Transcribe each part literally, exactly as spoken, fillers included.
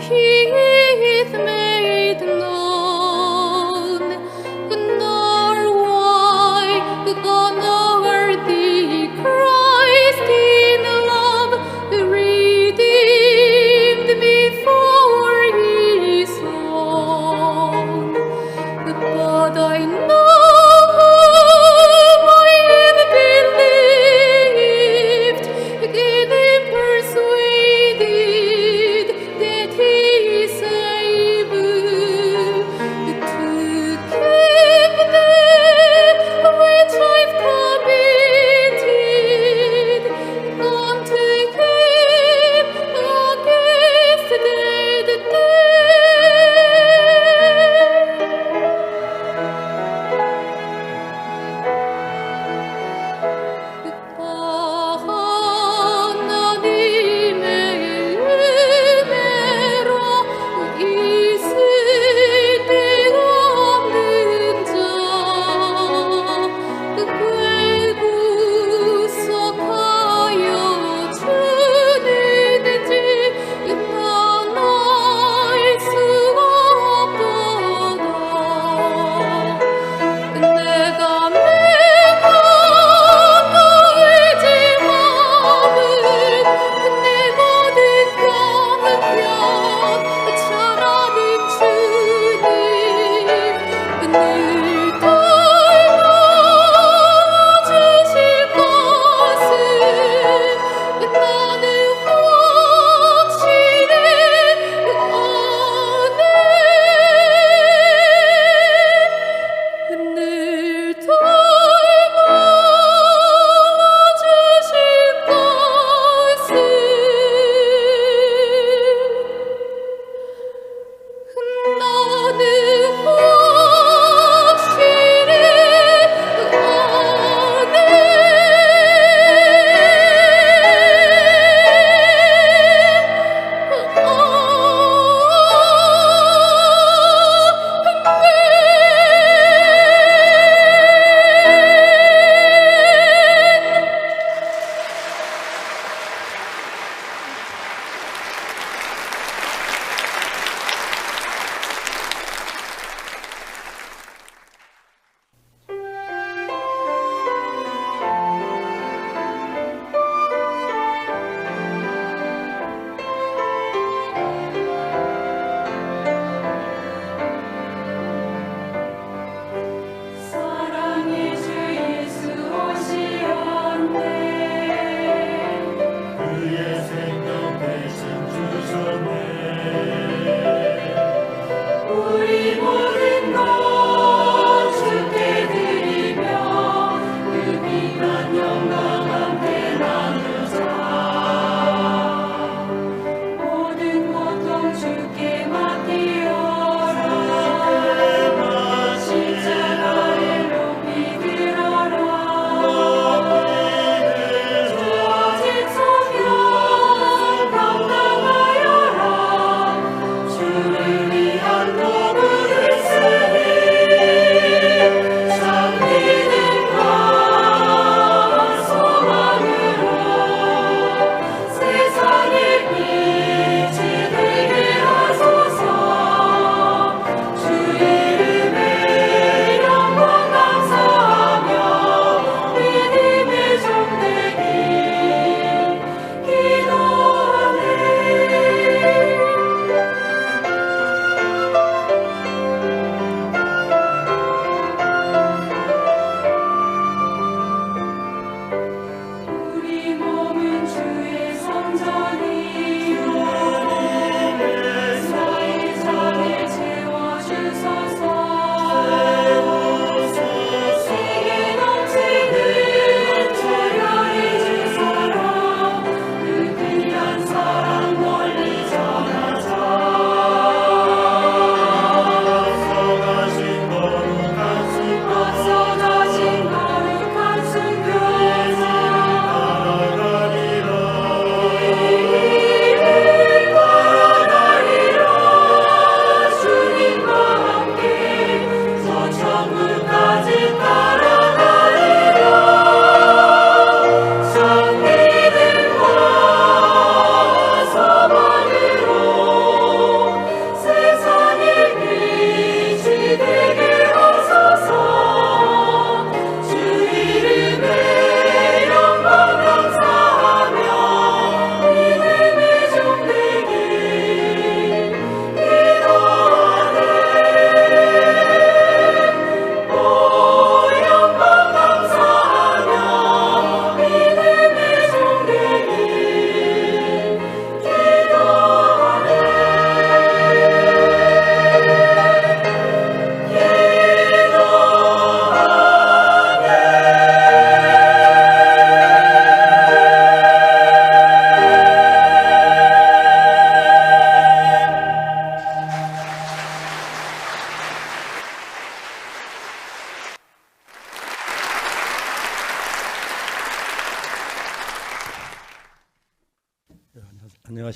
He hath made known, nor why unworthy Christ in love redeemed me for his own. But I know whom I have believed, and am persuaded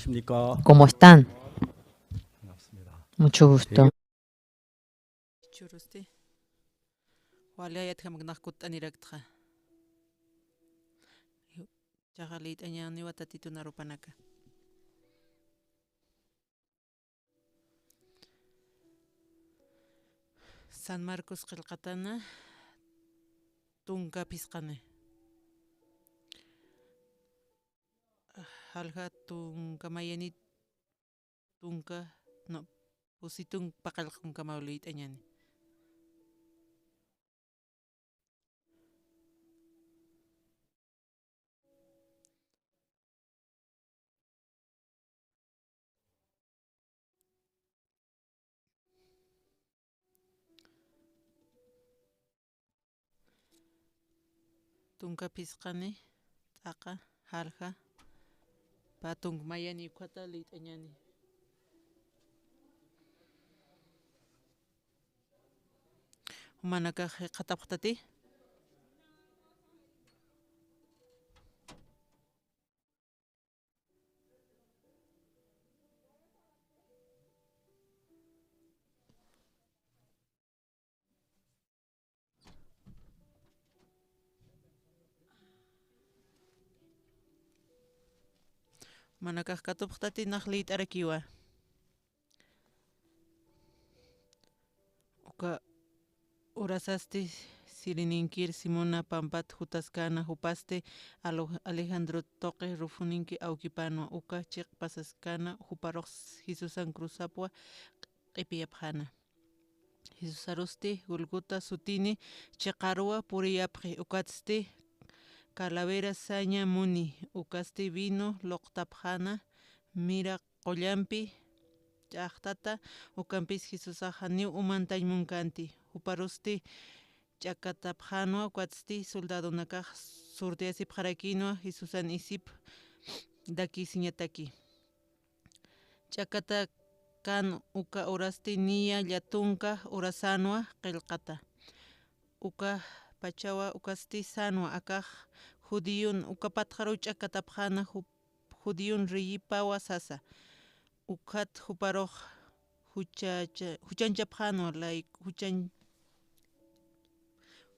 ¿Cómo están? Mucho gusto. Churusti. Wali ayat jamaknax kutt'aniraktxa. Chaxa liyt'añäniwa Tatitun arupanaka. San Marcos qillqatana tunka phisqani. Jalja tunka mayani tunka, no, pusi tunka paqallq tunkamaw liyt'añäni. Tunka phisqani, t'aqa, jalja, pä tunka mayani ukhata liyt'añäni. Jumanakax jikxatapxtati. Jumanakax katupxtati, nax liyt'arakiwa. Uka urasasti Sirininkir Simona pampat jutaskäna, jupasti Alo-, Alejandro tuqi Rufoninki awkipänwa, uka chiq pasaskäna, juparux Jesusan cruzapwa q'ipiyapxäna. Jesusarusti Gólgota sutini chiqaruwa puriyapxi, ukatsti calavera saña muni, ukasti vino luqtapxäna, mira qullampi ch'axtata, ukampis Jesusax janiw umantañ munkänti. Juparusti ch'akatapxänwa, ukatsti soldadonakax surtiyasipxarakïnwa Jesusan isip dakisiñataki. Ch'akatakan uka urasti niya llatunka urasänwa qillqata. Uka pachawa ukasti sänwa, akax judíon, uka patxaruw ch'akatapxäna, ju-, judíon reyipawa sasa. Ukhat juparux juchacha-, juchanchapxänwa lay-, juchan-,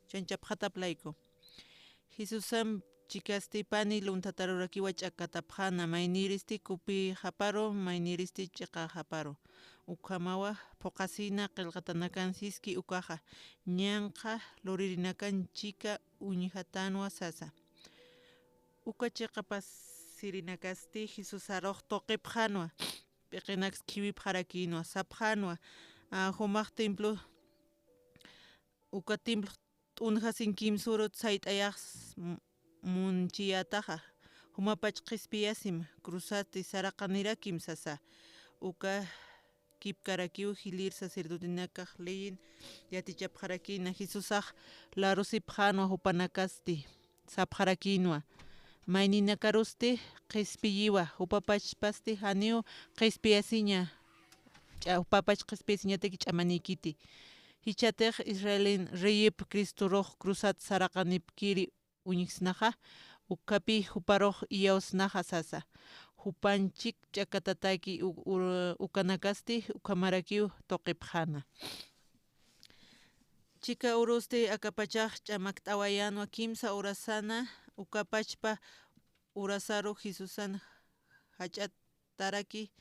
juchanchapxatap layku. Jesusam chikasti pani lunthatarurakiwa ch'akatapxäna, maynïristi kupixaparu, maynïristi ch'iqaxaparu. Ukhamawa phuqasina qillqatanakan siski ukaxa, ñanqha luririnakan chika uñjatänwa sasa. Uka chiqa pasirinakasti Jesusarux tuqipxänwa, p'iqinaks khiwipxarakïnwa, sapxänwa, a, jumax templo, uka templo t'unjasin kimsürut sayt'ayax m-, munchiyätaxa, jumapach qhispiyasim, cruzati saraqanirakim sasa. Uka kipkarakiw jilïr sacerdotenakax leyin yatichapxarakïna, Jesusax larusipxänwa jupanakasti, sapxarakïnwa, mayninakarusti qhispiyiwa, jupapachpasti janiw qhispiyasiña, ch'a-, jupapach qhispiyasiñataki ch'amanïkiti. Jichhatix Israelin reyip Cristorux cruzat saraqanipkiri uñjsnaxa, ukhapi juparux iyawsnaxa sasa. Jupanchik ch'akatataki u-, u-, ukanakasti ukhamarakiw tuqipxäna. Chika urusti akapachax ch'amakt'awayänwa kimsa urasana, ukapachpa urasaru Jesusan jach'ataraki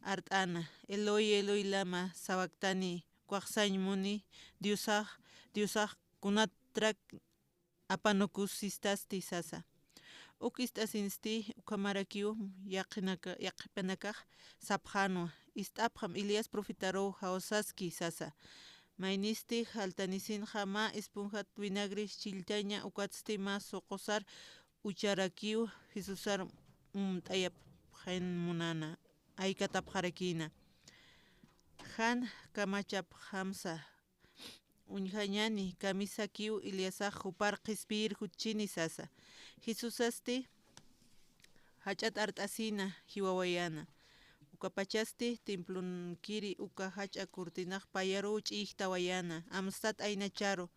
art'äna, Eloi, Eloi, lama sabactani, ukax sañ muni, Diosax, Diosax, kunatrak apanukusistasti sasa. Uk ist'asinsti ukhamarakiw yaqhinaka-, yaqhipanakax sapxänwa, ist'apxam, Elías profetaruw jawsaski sasa. Maynisti jaltanisinxa mä esponjat vinagre chilltaña, ukatsti mä suqusar ucharakiw Jesusar umt'ayapxin munäna, aykatapxarakïna. Jan kamachapxamsa uñjañäni, kamisakiw Eliasax jupar qhispiyir jutchini sasa. Jesusasti jach'at art'asïna jiwawayäna. Ukapachasti templonkiri uka jach'a cortinax payaruw ch'iyjtawayäna, amstat aynacharu.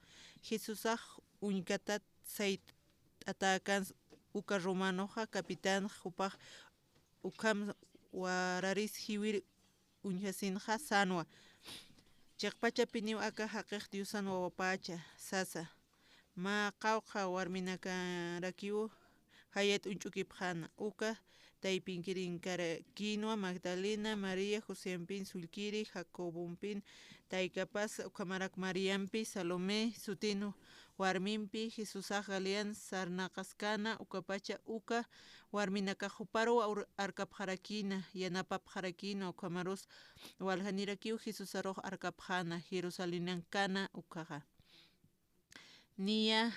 Jesusax uñkatat sayt'atäkans uka romanoxa capitänx jupax ukham wararis jiwir uñjasinxa sänwa. Chiqpachapiniw aka jaqix Diosan wawapacha, sasa. Mä qawqha warminakarakiw jayat uñch'ukipxäna, uka taypinkirinkarakinwa Magdalena, María, Joseampin sullkiri, Jacobompin taykapas, ukhamarak Mariampi, Salomé sutin warmimpi, Jesusax Galilean sarnaqaskäna, ukapacha uka warminakax juparuw ar-, arkapxarakïna, yanapapxarakïna, ukhamarus waljanirakiw Jesusarux arkapxäna, Jerusalenankäna ukkhaxa. Niya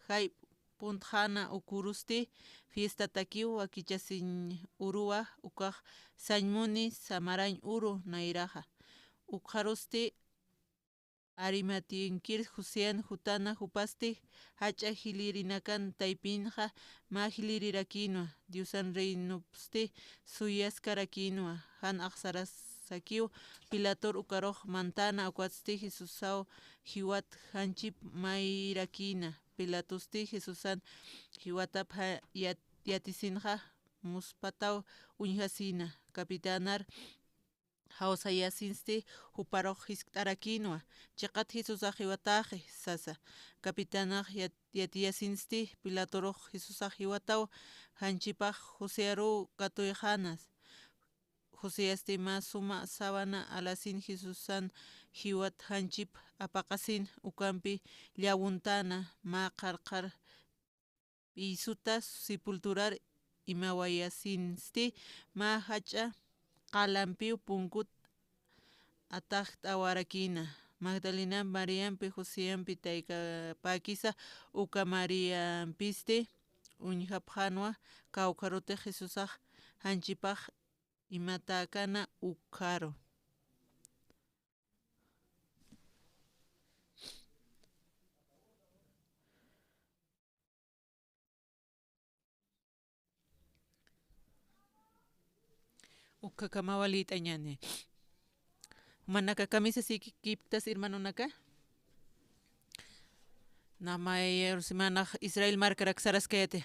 jayp'p puntxäna uk urusti fiestatakiw wakichasiñ uruwa, ukax sañ muni samarañ uru nayraxa. Ukxarusti Arimateankir Josean jutana, jupasti jach'a jilïrinakan taypinxa mä jilïrirakïnwa, Diosan reinopsti suyaskarakïnwa. Jan axsarasakiw Pilator ukarux mantäna, ukatsti Jesusaw jiwat janchip mayrakïna. Pilatosti Jesusan jiwatap ja-, yat-, yatisinxa muspataw uñjasïna. Capitänar jawsayasinsti juparux jiskt'arakïnwa, chiqat Jesusax jiwatäxi, sasa. Capitänax yat-, yatiyasinsti Pilatorux Jesusax jiwataw janchipax Josearuw katuyxänas. Joseasti mä suma sabana alasin Jesusan jiwat janchip apaqasin, ukampi llawuntäna, mä qharqhar p'iysuta sepulturar imawayasinsti, mä jach'a qalampiw punkut atajt'awarakïna. Magdalena Mariampi, Joseampi taykapäkisa, uka Mariampisti uñjapxänwa, kawkharutix Jesusax janchipax imatäkäna ukkharu. Ukkhakamawalït'añäni. Jumanaka kamisasïkipktas, hermanonaka. Nax mayar semanax Israel markarak saraskayäti.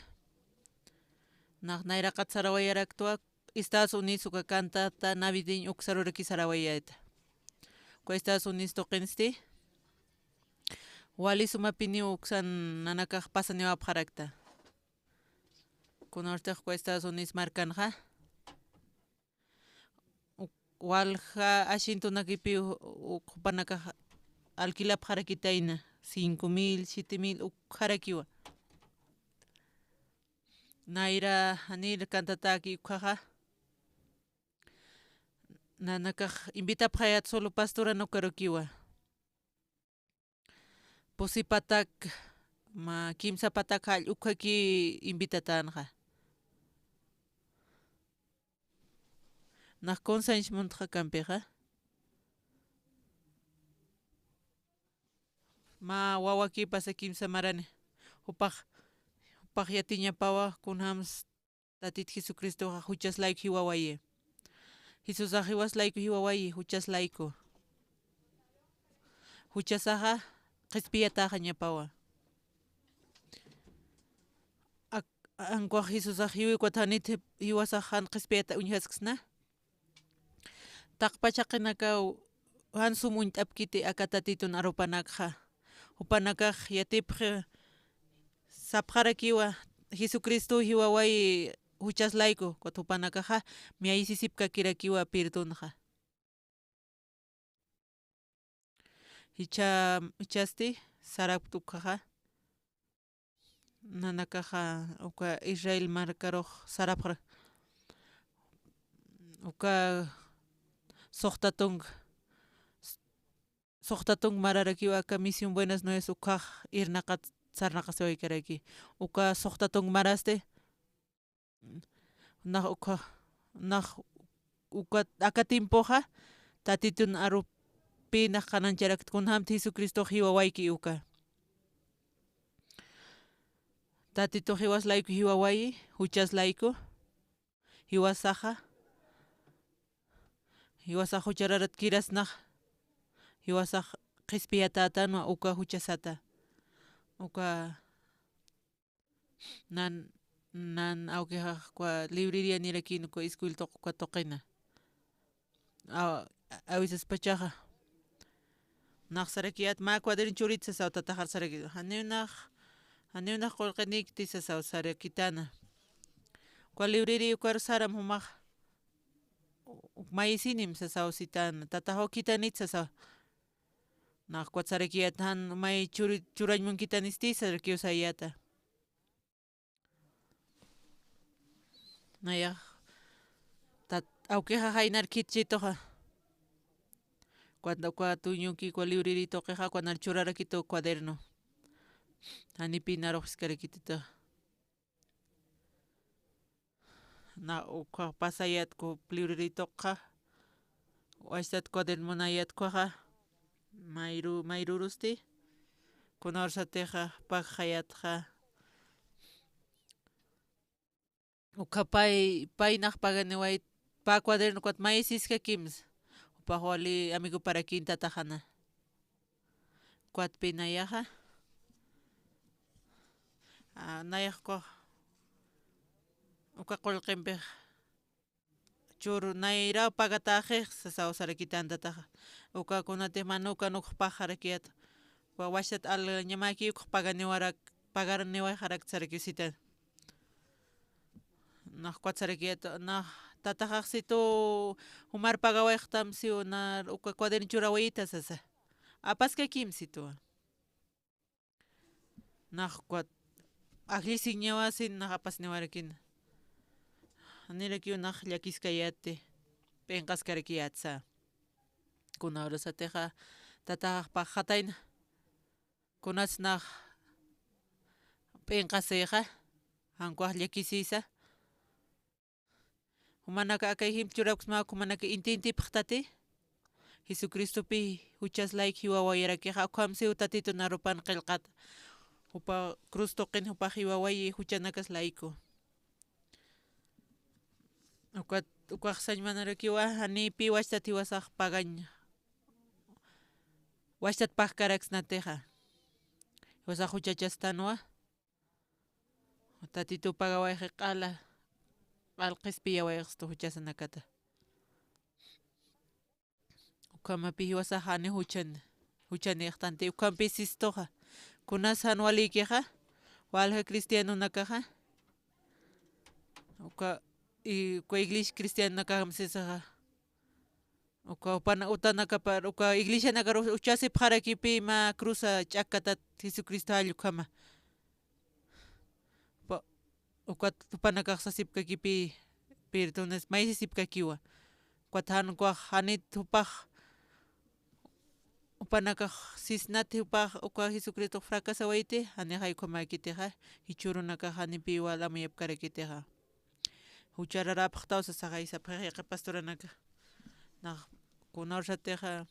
Nax nayraqat sarawayaraktwa Estados Unidos uka cantata navideño uksaruraki sarawayäta. Uka Estados Unidos tuqinsti wali sumapiniw uksan nanakax pasaniwapxarakta. Kunartix uka Estados Unidos markanxa, uk-, walja asientonakipiw uk jupanakax alquilapxarakitayna, cinco mil, siete mil ukxarakiwa. Nayra janir cantatäki ukkhaxa, nanakax invitapxayät solo pastoran ukarukiwa. Pusi patak, mä kimsa patak jall ukhaki invitatänxa. Nax kunsañs muntxa kampixa. Mä wawaki pasa kimsa marani. Jupax, jupax yatiñapawa kunjams Tatit Jesucristoxa juchas layku jiwawayi. Jesusax jiwas layku jiwawayi, juchas layku. Juchasaxa qhispiyatäxañapawa. Ak-, ankwax Jesusax jiwi ukat janit jiwasax jan qhispiyata uñjasksna. Taqpach jaqinakaw jan sum uñt'apkiti aka Tatitun arupanakxa. Jupanakax yatipxi sapxarakiwa Jesucristo jiwawayi juchas layku, ukat jupanakaxa miyayisisipkakirakiwa perdonxa. Jichha, jichhasti sarapkt ukkhaxa. Nanakaxa uka Israel markarux sarapxra. Uka suxta tunk, suxta tunk mararakiw aka Misión Buenas Nuevas ukkhax irnaqat sarnaqasiwaykaraki. Uka suxta tunk marasti, nax ukha, nax uka, aka tiempoxa, Tatitun arupi nax qhanañcharakt kunjämti Jesucristox jiwawayki uka. Tatitux jiwas layku jiwawayi, juchas layku, jiwasaxa, jiwasax juchararat kirasnax, jiwasax qhispiyatätänwa uka juchasata. Uka nan nan awkixax ukwa librería nirakïn ukwa escuel tuq-, ukwa tuqina. A-, awisaspachaxa. Nax sarakiyät mä cuaderno churit sasaw tataxar saraki. Janiw nax, janiw nax qullqinïkti sasaw sarakitana. Ukwa librería ukar saram jumax. Uk mayisinim sasaw sitana. Tatax jawkitanit sasaw. Nax ukat sarakiyät jan may churi-, churañ munkitanisti sarakiw sayäta. Nayax, tat-, awkixa jaynar khitchituxa. Cuando, cuando tuñuki, cua librerï tuqixa, cuando churarakitu cuaderno. Janipi narux jiskarakituta. Na, ukxa pasayät ku librerï tuqxa. Wastat cuaderno munayät ukxa. Mayru-, mayrurusti. Kuna ursatixa, pakxayätxa. Ukxa pay, pay nax paganiwayt, pä cuaderno ukat mayisiskakimsa. Jupax wali amigoparakïn tataxana. Ukatpi nayaxa. A, nayax ukax. Uka qullqimpix. Churu nayraw pagatäxix sasaw sarakitan tataxa. Uka kunatix mä nuka nukx paxarakiyät. Wa-, wastat al ñamäki ukx paganiwarak, pagarniwaxarak sarakiw sitan. Nax ukat sarakiyät, nax tataxax situ jumar pagawayxtam siw nar uka cuaderno churawayita sasa. Apaskakïm situwa. Nax ukat ajllisiñawasin nax apasniwarakina. Nirakiw nax llakiskayäti, p'inqaskarakiyätsa. Kuna urasatixa tataxax paxatayna. Kunas nax p'inqasixa, jan ukax llakisisa. Jumanaka aka ejemplo churapksma, jumanaka inti intipxtati. Jesucristopi juchas layku jiwawayarakixa, ukham siw Tatitu narupan qillqat. Jupa cruz tuqin jupax jiwawayi juchanakas layku. Ukat, ukax sañmanarakiwa, janipi wastat jiwasax pagañ. Wastat pagkaraksnatixa. Jiwasax juchachastanwa. Tatitu pagawayxi q'ala, q'al qhispiyawayxistu juchasanakata. Ukhamapi jiwasax jani juchan, juchanïxtanti, ukhampi sistuxa. Kunas jan walïkixa, walja cristianonakaxa. Uka, i, uka iglesia cristianonakaxam sisaxa. Uka, upana-, utanakapar, uka iglesianakar u-, uchasipxarakipi mä cruza ch'akkatat Jesucristo jall ukhama. Upa-, ukat jupanakax sasipkakipi, perdones, mayisisipkakiwa. Ukat jan ukax janit jupax, jupanakax sisnat jupax uka Jesucristox fracasawayti, janixay ukhamäkitixa, jichhürunakax janipi wal amuyapkarakitixa. Juchararapxtaw sasaxay sapxix yaqha pastoranaka. Nax, kuna ursatixa,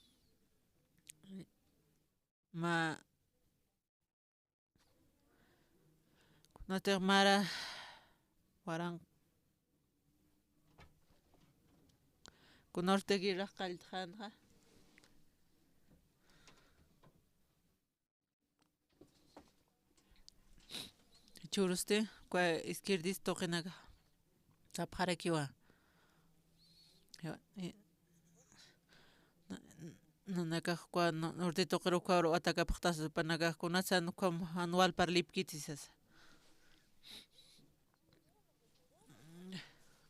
mä, kunatix mara, waran, kuna urtix qalltxänxa. Churusti, uka izquierdista tuqinaka sapxarakiwa. Ya, i-, na-, nanakax uka no-, norte tuqir uka uru atakapxtasa, jupanakax kunatsa ukham jan wal parlipkiti sasa.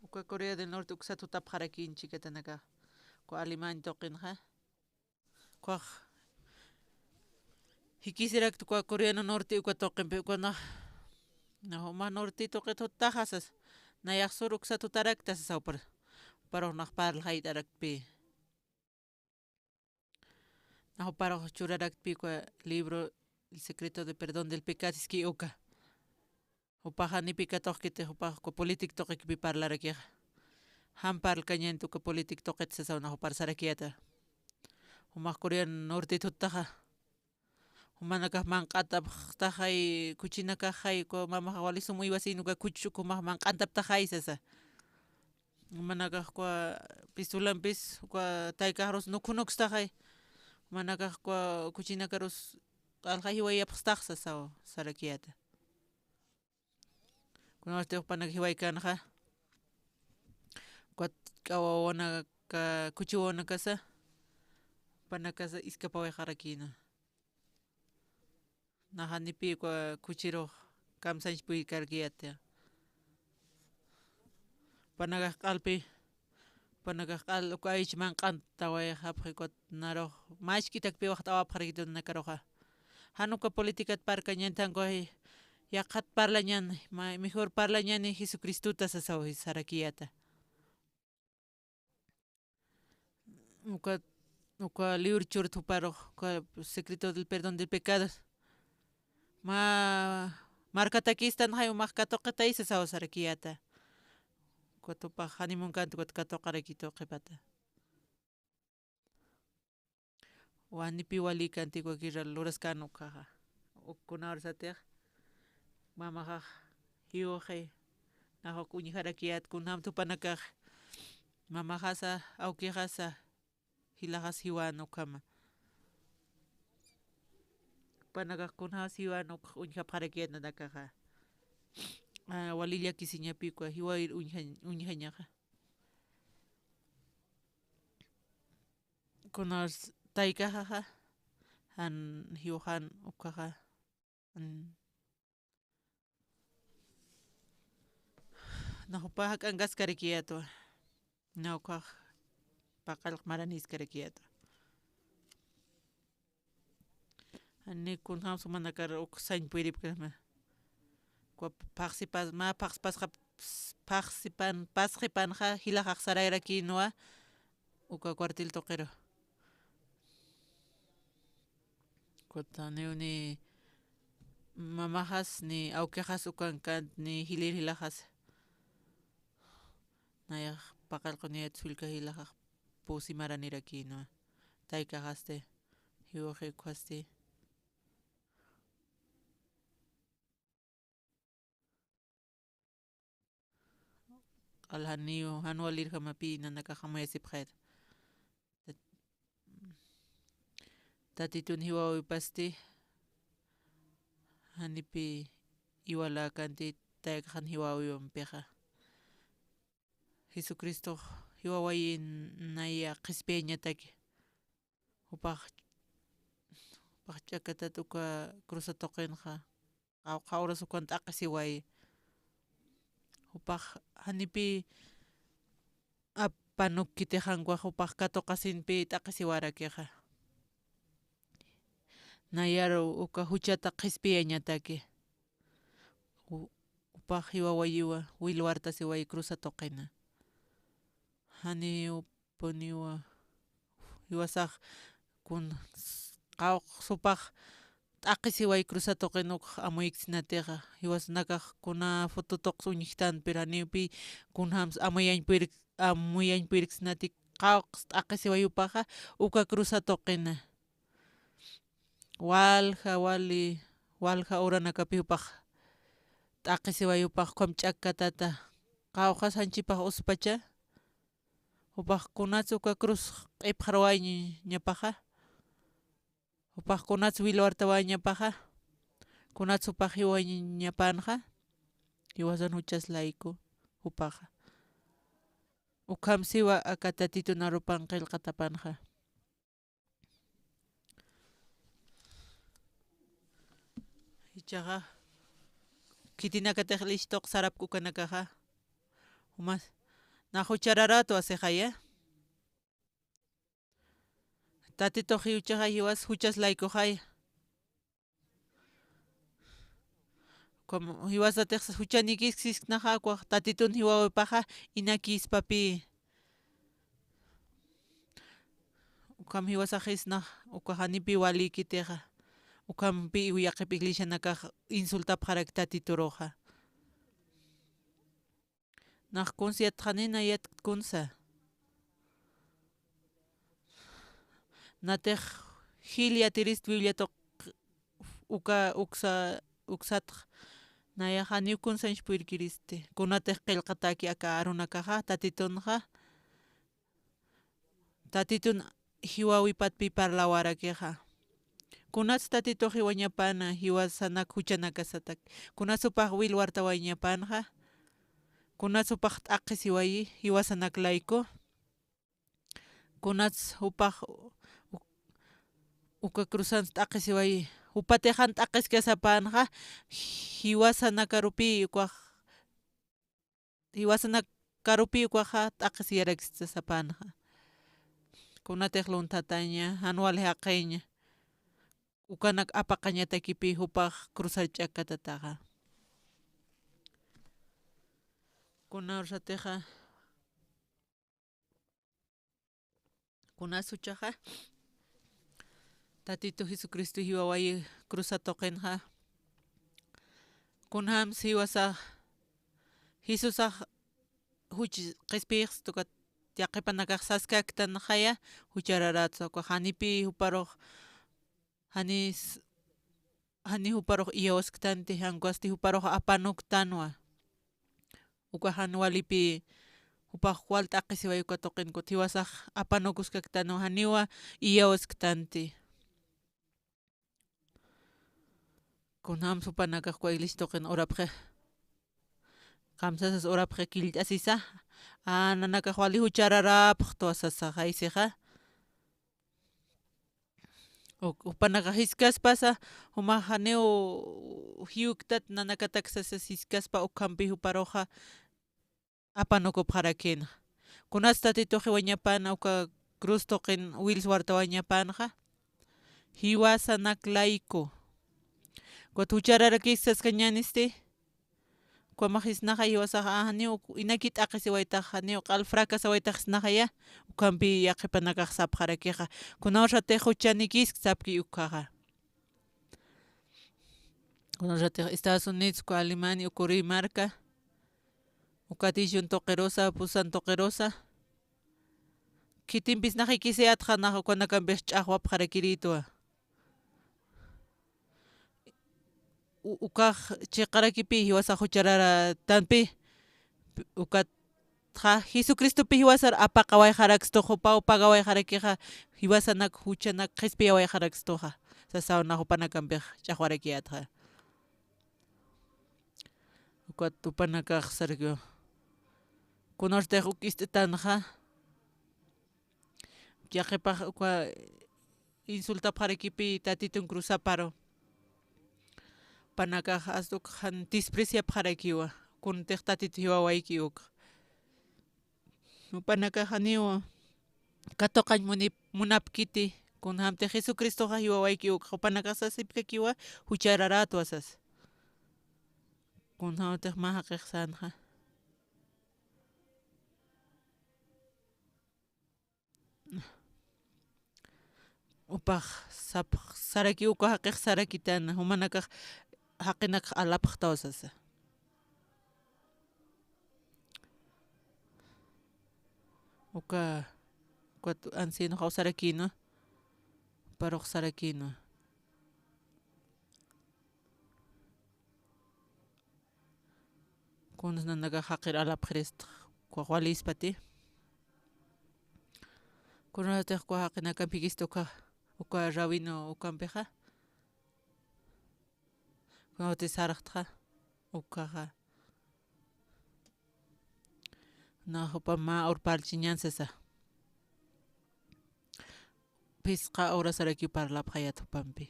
Uka Corea del Norte uksat jutapxarakin chhikatanakax, uka Alemania tuqinxa. Ukax jikisirakta uka Corea del Norte uka tuqimpi, uka nax, nax jumax norte tuqit juttaxa sasa, nayax sur uksat juttarakta sasa jupar, juparux nax parlxayt'araktpï. Nax juparux churaraktpï uka libro El secreto de perdón del pecado, iski uka. Jupax janipi katuqkiti, jupax uka política tuqikpi parlarakixa. Jan parlkañänti uka política tuqit sasaw nax jupar sarakiyäta. Jumax Corea del Norte juttaxa. Jumanakax manq'antapxtaxay, khuchinakaxay, uka mamax wali sum uywasïn uka khuch, jumax manq'antaptaxay sasa. Jumanakax uka pistulampis, uka taykaxarus nukhunukstaxay. Jumanakax uka khuchinakarus q'alxa jiwayapxstax sasaw sarakiyäta. Kunawasti jupanaka jiwaykanxa, ukat k'awawanaka, kuchiwanakasa, jupanakasa iskapawayxarakïna. Nax janipï uka kuchirux kamsañchpuykarakiya. Jupanakax q'alpi, jupanakax q'al uka aych manq'antawayxapxi, ukat narux mä jisk'itakpï waxt'awapxarakïtu nanakaruxa. Jan uka políticat parkañäni, jan uka yaqhat parlañäni, mä mejor parlañäni Jesucristuta sasaw sarakiyäta. Uka, uka liwru churthuparux, uka secreto del perdón del pecados. Mä markatakistan jay umax katuqitaysa sasaw sarakiyäta. Ukat jupax janimunkänti ukat katuqarakïtu qhipata. Janipï walïkänti uka guerra luraskän ukhaxa. Uk kunawsatix mamaxax jiwxi, nax uk uñjarakiyät kunjämsa jupanakax mamaxasa, awkixasa, jilaxas jiwän ukhama. Jupanakax kunjämsa jiwän uk uñjapxarakiyät nanakaxa. A, wali llakisiñapï uka jiwayir uñjañ-, uñjañaxa. Kunas taykaxaxa, jan jiwxan ukhaxa, jan, nax jupa jak'ankaskarakiyätwa, na ukhax paqallq maranïskarakiyätwa. Jani kunjämsa jumanakar uk sañ puyripkasma. Uka phaxsipas-, mä phaxsipasxa, phaxsipan, pasxipanxa jilaxax sarayarakïnwa uka cuartel tuqiru. Ukat janiw ni mamaxas, ni awkixas ukankänti, ni jilïr jilaxas. Nayax paqallquniyät sullka jilaxax pusi maranirakïnwa. Taykaxasti, jiwxi ukhasti. Q'al janiw, jan walirjamapï nanakax amuyasipxayät. Tatitun jiwäwipasti, janipï iwaläkänti taykaxan jiwäwiwampixa. Jesucristox jiwäwayi naya qhispiyañataki. Jupax, jupax ch'akatat uka cruza tuqinxa, qawqha horas ukan t'aqhisiwayi. Jupax janipï apanukkitixankax, jupax katuqasinpï t'aqhisiwarakixa. Nayaru uka juchata qhispiyañataki. Ju-, jupax jiwawayiwa, wilwartasiwayi cruza tuqina. Janiw puniwa, jiwasax kun s-, qawqs jupax t'aqhisiway cruza tuqin uk amuyksnatixa, jiwasanakax kuna foto tuqs uñjtan, pero janiwpï kunjämsa amuyañ puyirk-, amuyañ puyirksnati, qawqs t'aqhisiway jupaxa, uka cruza tuqina. Walja, wali, walja uranakapï jupax t'aqhisiway, jupax ukham ch'akkatata, qawqhas janchipax uspacha, jupax kunats uka cruz q'ipxarwayañapaxa, jupax kunats wilwartawayañapaxa, kunats jupax jiwayañapänxa, jiwasan juchas layku jupaxa. Ukham siwa aka Tatitun arupan qillqatapanxa. Jichhaxa, khitinakatix listuq sarapk ukanakaxa, jumas, nax juchararätwa sixaya. Tatitux jiwchaxa jiwas juchas laykuxaya. Como jiwasatix juchanikïski sisknaxa, ukax Tatitun jiwäwipaxa inakïspapï. Ukham jiwasaxisnax, ukax janipï walïkitixa. Ukhampï yaqhip iglesianakax insultapxarak Tatituruxa. Nax kuns yatxani, nayat kunsa. Natix jil yatirist Biblia tuq uka uksa, uksatx. Nayax janiw kunsañch purirkiristi. Kunatix qillqatäki aka arunakaxa, Tatitunxa. Tatitun jiwäwipatpï parlawarakixa. Kunats Tatitux jiwañapäna, jiwasanak juchanakasatak. Kunats jupax wilwartawayañapänxa, Kunats jupax t'aqhisiwayi, jiwasanak layku. Kunats jupax u-, uka cruzans t'aqhisiwayi. Jupatix jan t'aqhiskasapänxa, jiwasanakarupi ukax, jiwasanakarupi ukaxa t'aqhisiyarakiskasapänxa. Kunatix lunthataña, jan wali jaqiña. Ukanak apaqañatakipi jupax cruzar ch'akatataxa. Kuna ursatixa, kunas juchaxa, Tatitu Jesucristo jiwawayi cruza tuqinxa. Kunjams jiwasax, Jesusax juch qhispiyixsta ukat yaqhipanakax saskaktanxaya, juchararätsa ukax janipi juparux, janis, jani juparux iyawsktanti, jan ukasti juparux apanuktanwa. Uka jan walipi jupax wal t'aqhisiway uka tuqin, ukat jiwasax apanukuskaktanwa, janiwa iyawsktanti. Kunjams jupanakax uka iglesia tuqin urapxi, kamsasas urapxi killt'asisa, a, nanakax wali juchararapxtwa sasa, jaysixa. Uk-, jupanakax jiskaspasa, jumax janiw jiwktat nanakatak sasa jiskaspa, ukhampi juparuxa apanukupxarakïnxa. Kunas Tatitux jiwañapäna uka cruz tuqin wils wartawañapänxa, jiwasanak layku. Ukat juchararakiskañänisti, ukhamax jisnaxa jiwasaxa, a, janiw inaki t'aqhisiwaytax, janiw q'al fracasawaytax jisnaxaya, ukhampi yaqhipanakax sapxarakixa. Kuna ursatix juchanikisk sapki ukkhaxa. Kuna ursatix Estados Unidos, uka Alemania, uka uri marka, uka Dijon tuqirusa, Busan tuqirusa, khitimpisnax jikisiyätxa, nax ukanakampix ch'axwapxarakirïtwa. U-, ukax chiqarakipi jiwasax juchararätanpi, ukatxa Jesucristopi jiwasar apaqawayxarakstux, jupaw pagawayxarakixa, jiwasanak juchanak qhispiyawayxarakstuxa, sasaw nax jupanakampix ch'axwarakiyätxa. Ukat jupanakax sarakiwa. Kuna ursatix uk ist'tanxa, yaqhipax uka insultapxarakipi Tatitun cruzaparu. Jupanakax asta uk jan despreciapxarakiwa, kunatix Tatitu jiwawayki uk. Jupanakax janiw katuqañ munip-, munapkiti, kunjamtix Jesucristoxa jiwawayki uk. Jupanakax sasipkakiwa, juchararätwa sas. Kunjamtix mä jaqix sänxa. Jupax sap-, saraki uka jaqix sarakitana, jumanakax jaqinakax alapxtaw sasa. Uka, ukat ancianoxaw sarakïnwa, juparux sarakïnwa. Kuns nanakax jaqir alapxirista, ukax walispati. Kunatix uka jaqinakamp jikista uka, uka rabino ukampixa. Kunatix sarxtxa, ukaxa. Nax jupamp mä urparchiñan sasa. Phisqa horasarakiw parlapxayät jupampi.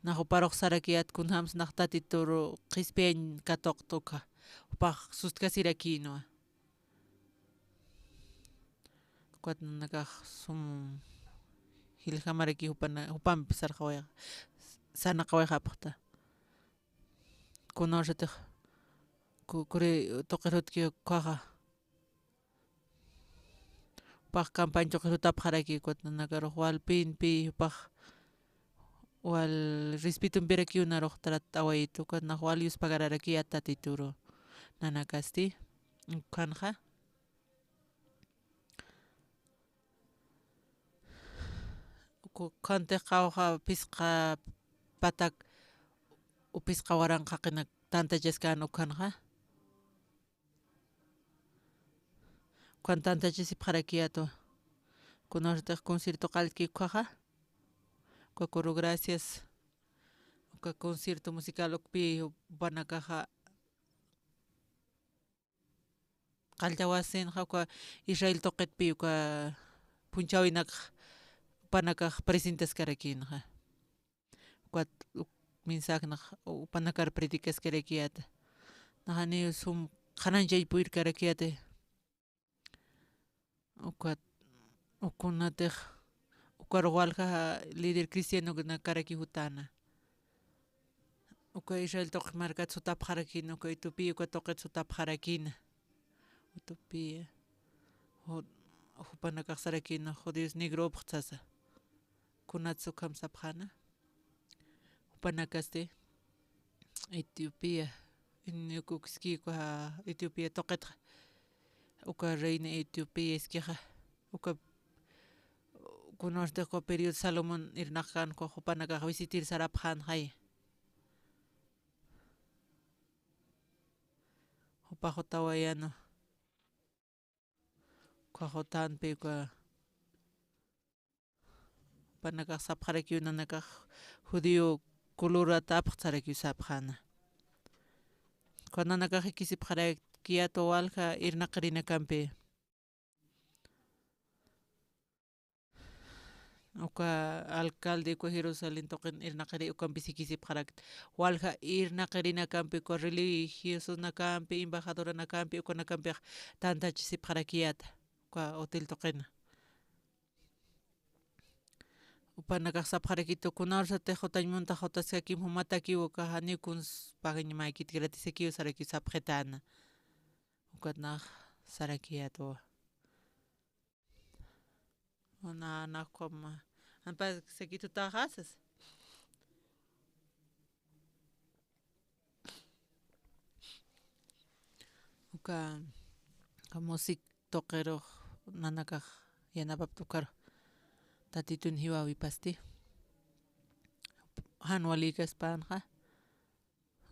Nax juparux sarakiyät kunjams nax Tatitur qhispiyañ katuqta ukxa, jupax sustkasirakïnwa. Ukat nanakax sum jiljamaraki jupana-, jupampi sarxawayxa, sanaqawayxapxta. Kuna ursatix ku-, kuri tuqir jutki ukkhaxa. Jupax campaña tuqir jutapxaraki, ukat nanakarux walpinpi, jupax wal respetompirakiw narux tratawayit, ukat nax wal yuspagararaki Tatituru nanakasti, ukhanxa. Uku-, ukhantix qawqha phisqa patak, u phisqa waranqa jaqinak tantachaskäna ukhanxa. Ukhan tantachasipxarakiyätwa. Kuna ursatix concierto qalltki ukkhaxa. Uka coro gracias. uka concierto musical ukpi jupanakaxa qalltawasinxa uka Israel tuqitpi uka phunchhäwinakxa jupanakax presentaskarakïnxa. Ukat uk-, mensajnix jupanakar predicaskarakiyäta. Nax janiw sum qhanañchaypuyirkarakiyäti. Ukat, ukunatix, ukar walja líder cristianonakaraki jutäna. Uka Israel tuqi markat sutapxarakïna, uka Etiopía uka tuqit sutapxarakïna. Etiopía. Ju-, jupanakax sarakïna, judíos negropxta sasa. Kunatsa ukham sapxäna. Jupanakasti Etiopía, ini uka ukiski uka Etiopía tuqitxa, uka reina Etiopía iskixa, uka kunasti uka periodo Salomón irnaqkän uka jupanakax visitir sarapxänxaya. Jupax jutawayäna. Uka jutänpi uka jupanakax sapxarakiw nanakax judío coloratäpxta sarakiw sapxäna. Uka nanakax jikisipxarakiyätwa walja irnaqirinakampi. Uka alcalde uka Jerusalén tuqin irnaqiri ukampis jikisipxarakta. Walja irnaqirinakampi, uka religiosonakampi, embajadoranakampi, ukanakampix tantachisipxarakiyäta uka hotel tuqina. Jupanakax sapxarakitu, kunawsatix jutañ munta jutaskakim jumatakiw, uka janiw kuns pagañamäkit, gratisakiw sarakiw sapxitäna. Ukat nax sarakiyätwa. Una, nax ukham, ampa sakitu taxasas. Uka, uka music tuqirux nanakax yanapapta ukar Tatitun jiwäwipasti. Jan walïkaspänxa.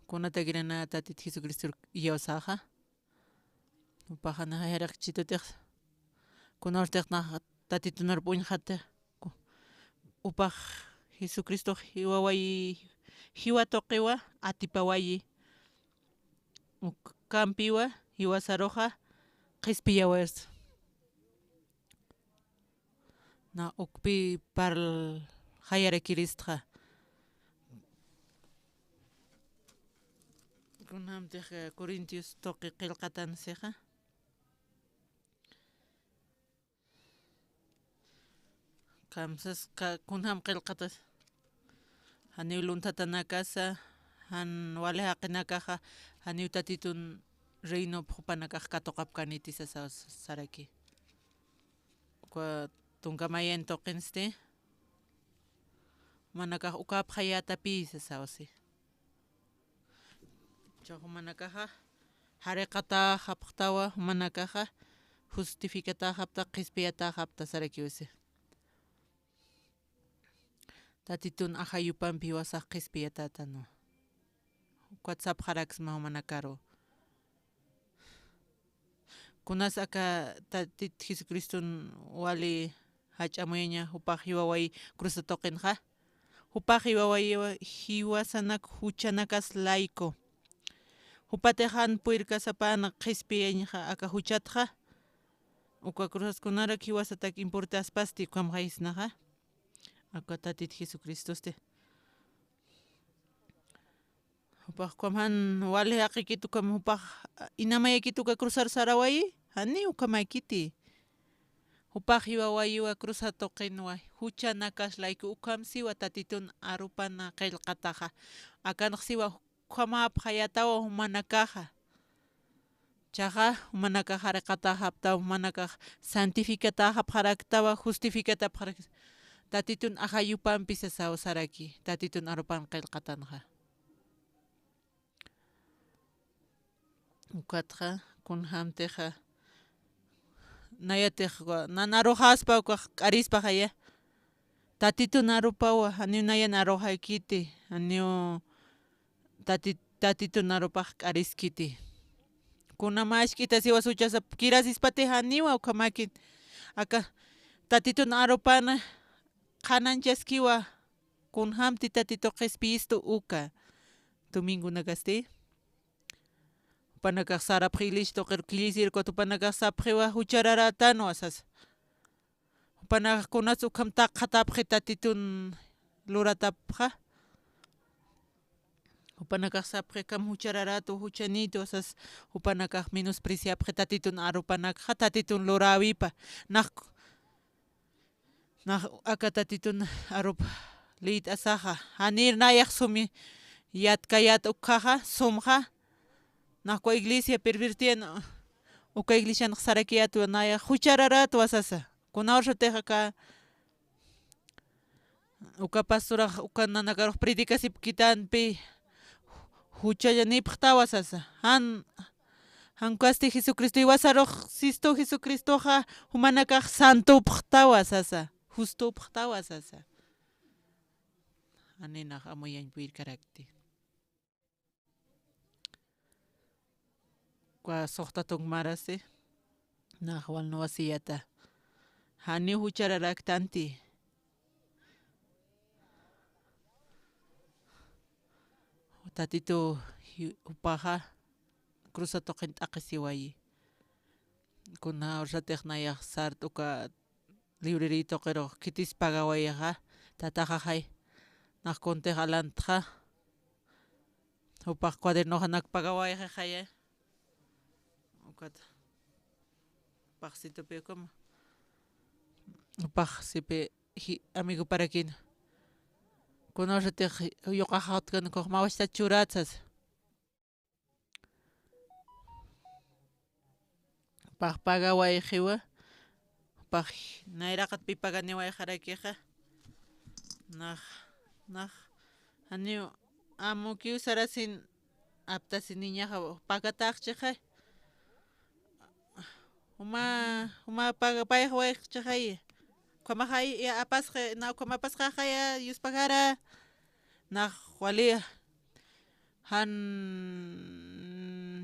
Kunatakirana Tatit Jesucristor iyawsaxa. Jupaxa nax jayxaraki chitutix. Kunawstix nax Tatitunarup uñjata. Ku-, jupax Jesucristox jiwawayi, jiwa tuqiwa atipawayi. Ukampiwa jiwasaruxa qhispiyawayas. Na ukpi parl jayarakiristxa. Kunjamtix, eh, Corintios tuqi qillqatan sixa. Kamsas ka-, kunjam qillqatas. Janiw lunthatanakasa, jan wali jaqinakaxa, janiw Tatitun reinop jupanakax katuqapkaniti sasa, saraki. Uka tunka mayan tuqinsti, jumanakax ukapxayätapï sasawsi. Ukhamax jumanakaxa jariqatäxapxtawa, jumanakaxa justificatäxapta, qhispiyatäxapta sarakiwsi. Tatitun ajayupampi jiwasax qhispiyatätanwa. Ukat sapxaraksma jumanakaru. Kunas aka Tatit Jesucriston wali jach'amuyaña jupax jiwawayi cruz tuqinxa. Jupax jiwawayiwa jiwasanak juchanakas layku. Jupatix jan purirkasapäna qhispiyañxa aka juchatxa. Uka cruzaskunarak jiwasatak importaspasti ukham jayisnaxa. Aka Tatit Jesucristosti. Jupax ukham jan wali jaqikit ukham jupax, ah, inamayakit uka cruzar sarawayi, janiw ukhamäkiti. Jupax jiwawayiwa cruzar tuqinwa, juchanakas layku ukham siwa Tatitun arupana qillqataxa. Akanx siwa ukhamäpxayätawa jumanakaxa. Chaxa, jumanakax jariqatäxaptawa, jumanakax santificatäxapxaraktawa, justificatäpxarak-, Tatitun ajayupampi sasaw saraki, Tatitun arupan qillqatanxa. Ukatxa, kunjamtixa, nayatix, wa-, nan aruxaspa, ukax k'arispaxaya. Tatitun arupawa, janiw nayan aruxaykiti, janiw Tati-, Tatitun arupax k'ariskiti. Kunamask'ita siwa suchasa kirasispati janiwa ukhamäkit. Aka Tatitun arupana qhanañchaskiwa kunjämti Tatitu qhispiyistu uka. Domingonakasti. Jupanakax sarapxi iglesia tuqir killisir, ukat jupanakax sapxiwa juchararätanwa sasa. Jupanakax kunats ukham taqxatapxi Tatitun luratapxa. Jupanakax sapxi ukham juchararätwa, juchanïtwa sasa, jupanakax menospreciapxi Tatitun arupanakxa, Tatitun luräwipa. Nax, nax aka Tatitun arup liyt'asaxa, janir nayax sumi yatkayät ukkhaxa, sumxa, nax ukwa iglesia pervertian, uka iglesianx sarakiyätwa nayax juchararätwa sasa. Kuna urasatix aka, uka pastorax, uka nanakarux predicasipkitanpi, juchanipxtawa sasa. Jan, jan ukasti Jesucristo jiwasarux, sistu Jesucristoxa, jumanakax santupxtawa sasa, justupxtawa sasa. Janinax amuyañ puyrkarakti. Ukwa suxta tunk marasti, nax walnuwasiyäta. Janiw juchararaktanti. Tatitu ji-, jupaxa cruza tuqin t'aqhisiwayi. Kuna urasatix nayax sart uka libreriya tuqirux, khitis pagawayixa, tataxaxay. Nax kuntix alantxa. Jupax cuadernoxanak pagawayxixaya. Ukat. Jupax situpi ukhama. Jupax sipi ji-, amigoparakina. Kuna urasatix yuqaxawtkan ukhax mä wasitat churät sasa. Jupax pagawayxiwa, jupax nayraqatpï paganiwayxarakixa. Nax, nax, janiw amukiw sarasin aptasiniñaxa, pagatäxchixay. Juma, juma paga-, payxawayxchixay. Ukhamaxay, ya apasxi, na ukham apasxaxaya, yuspajara. Nax wali jan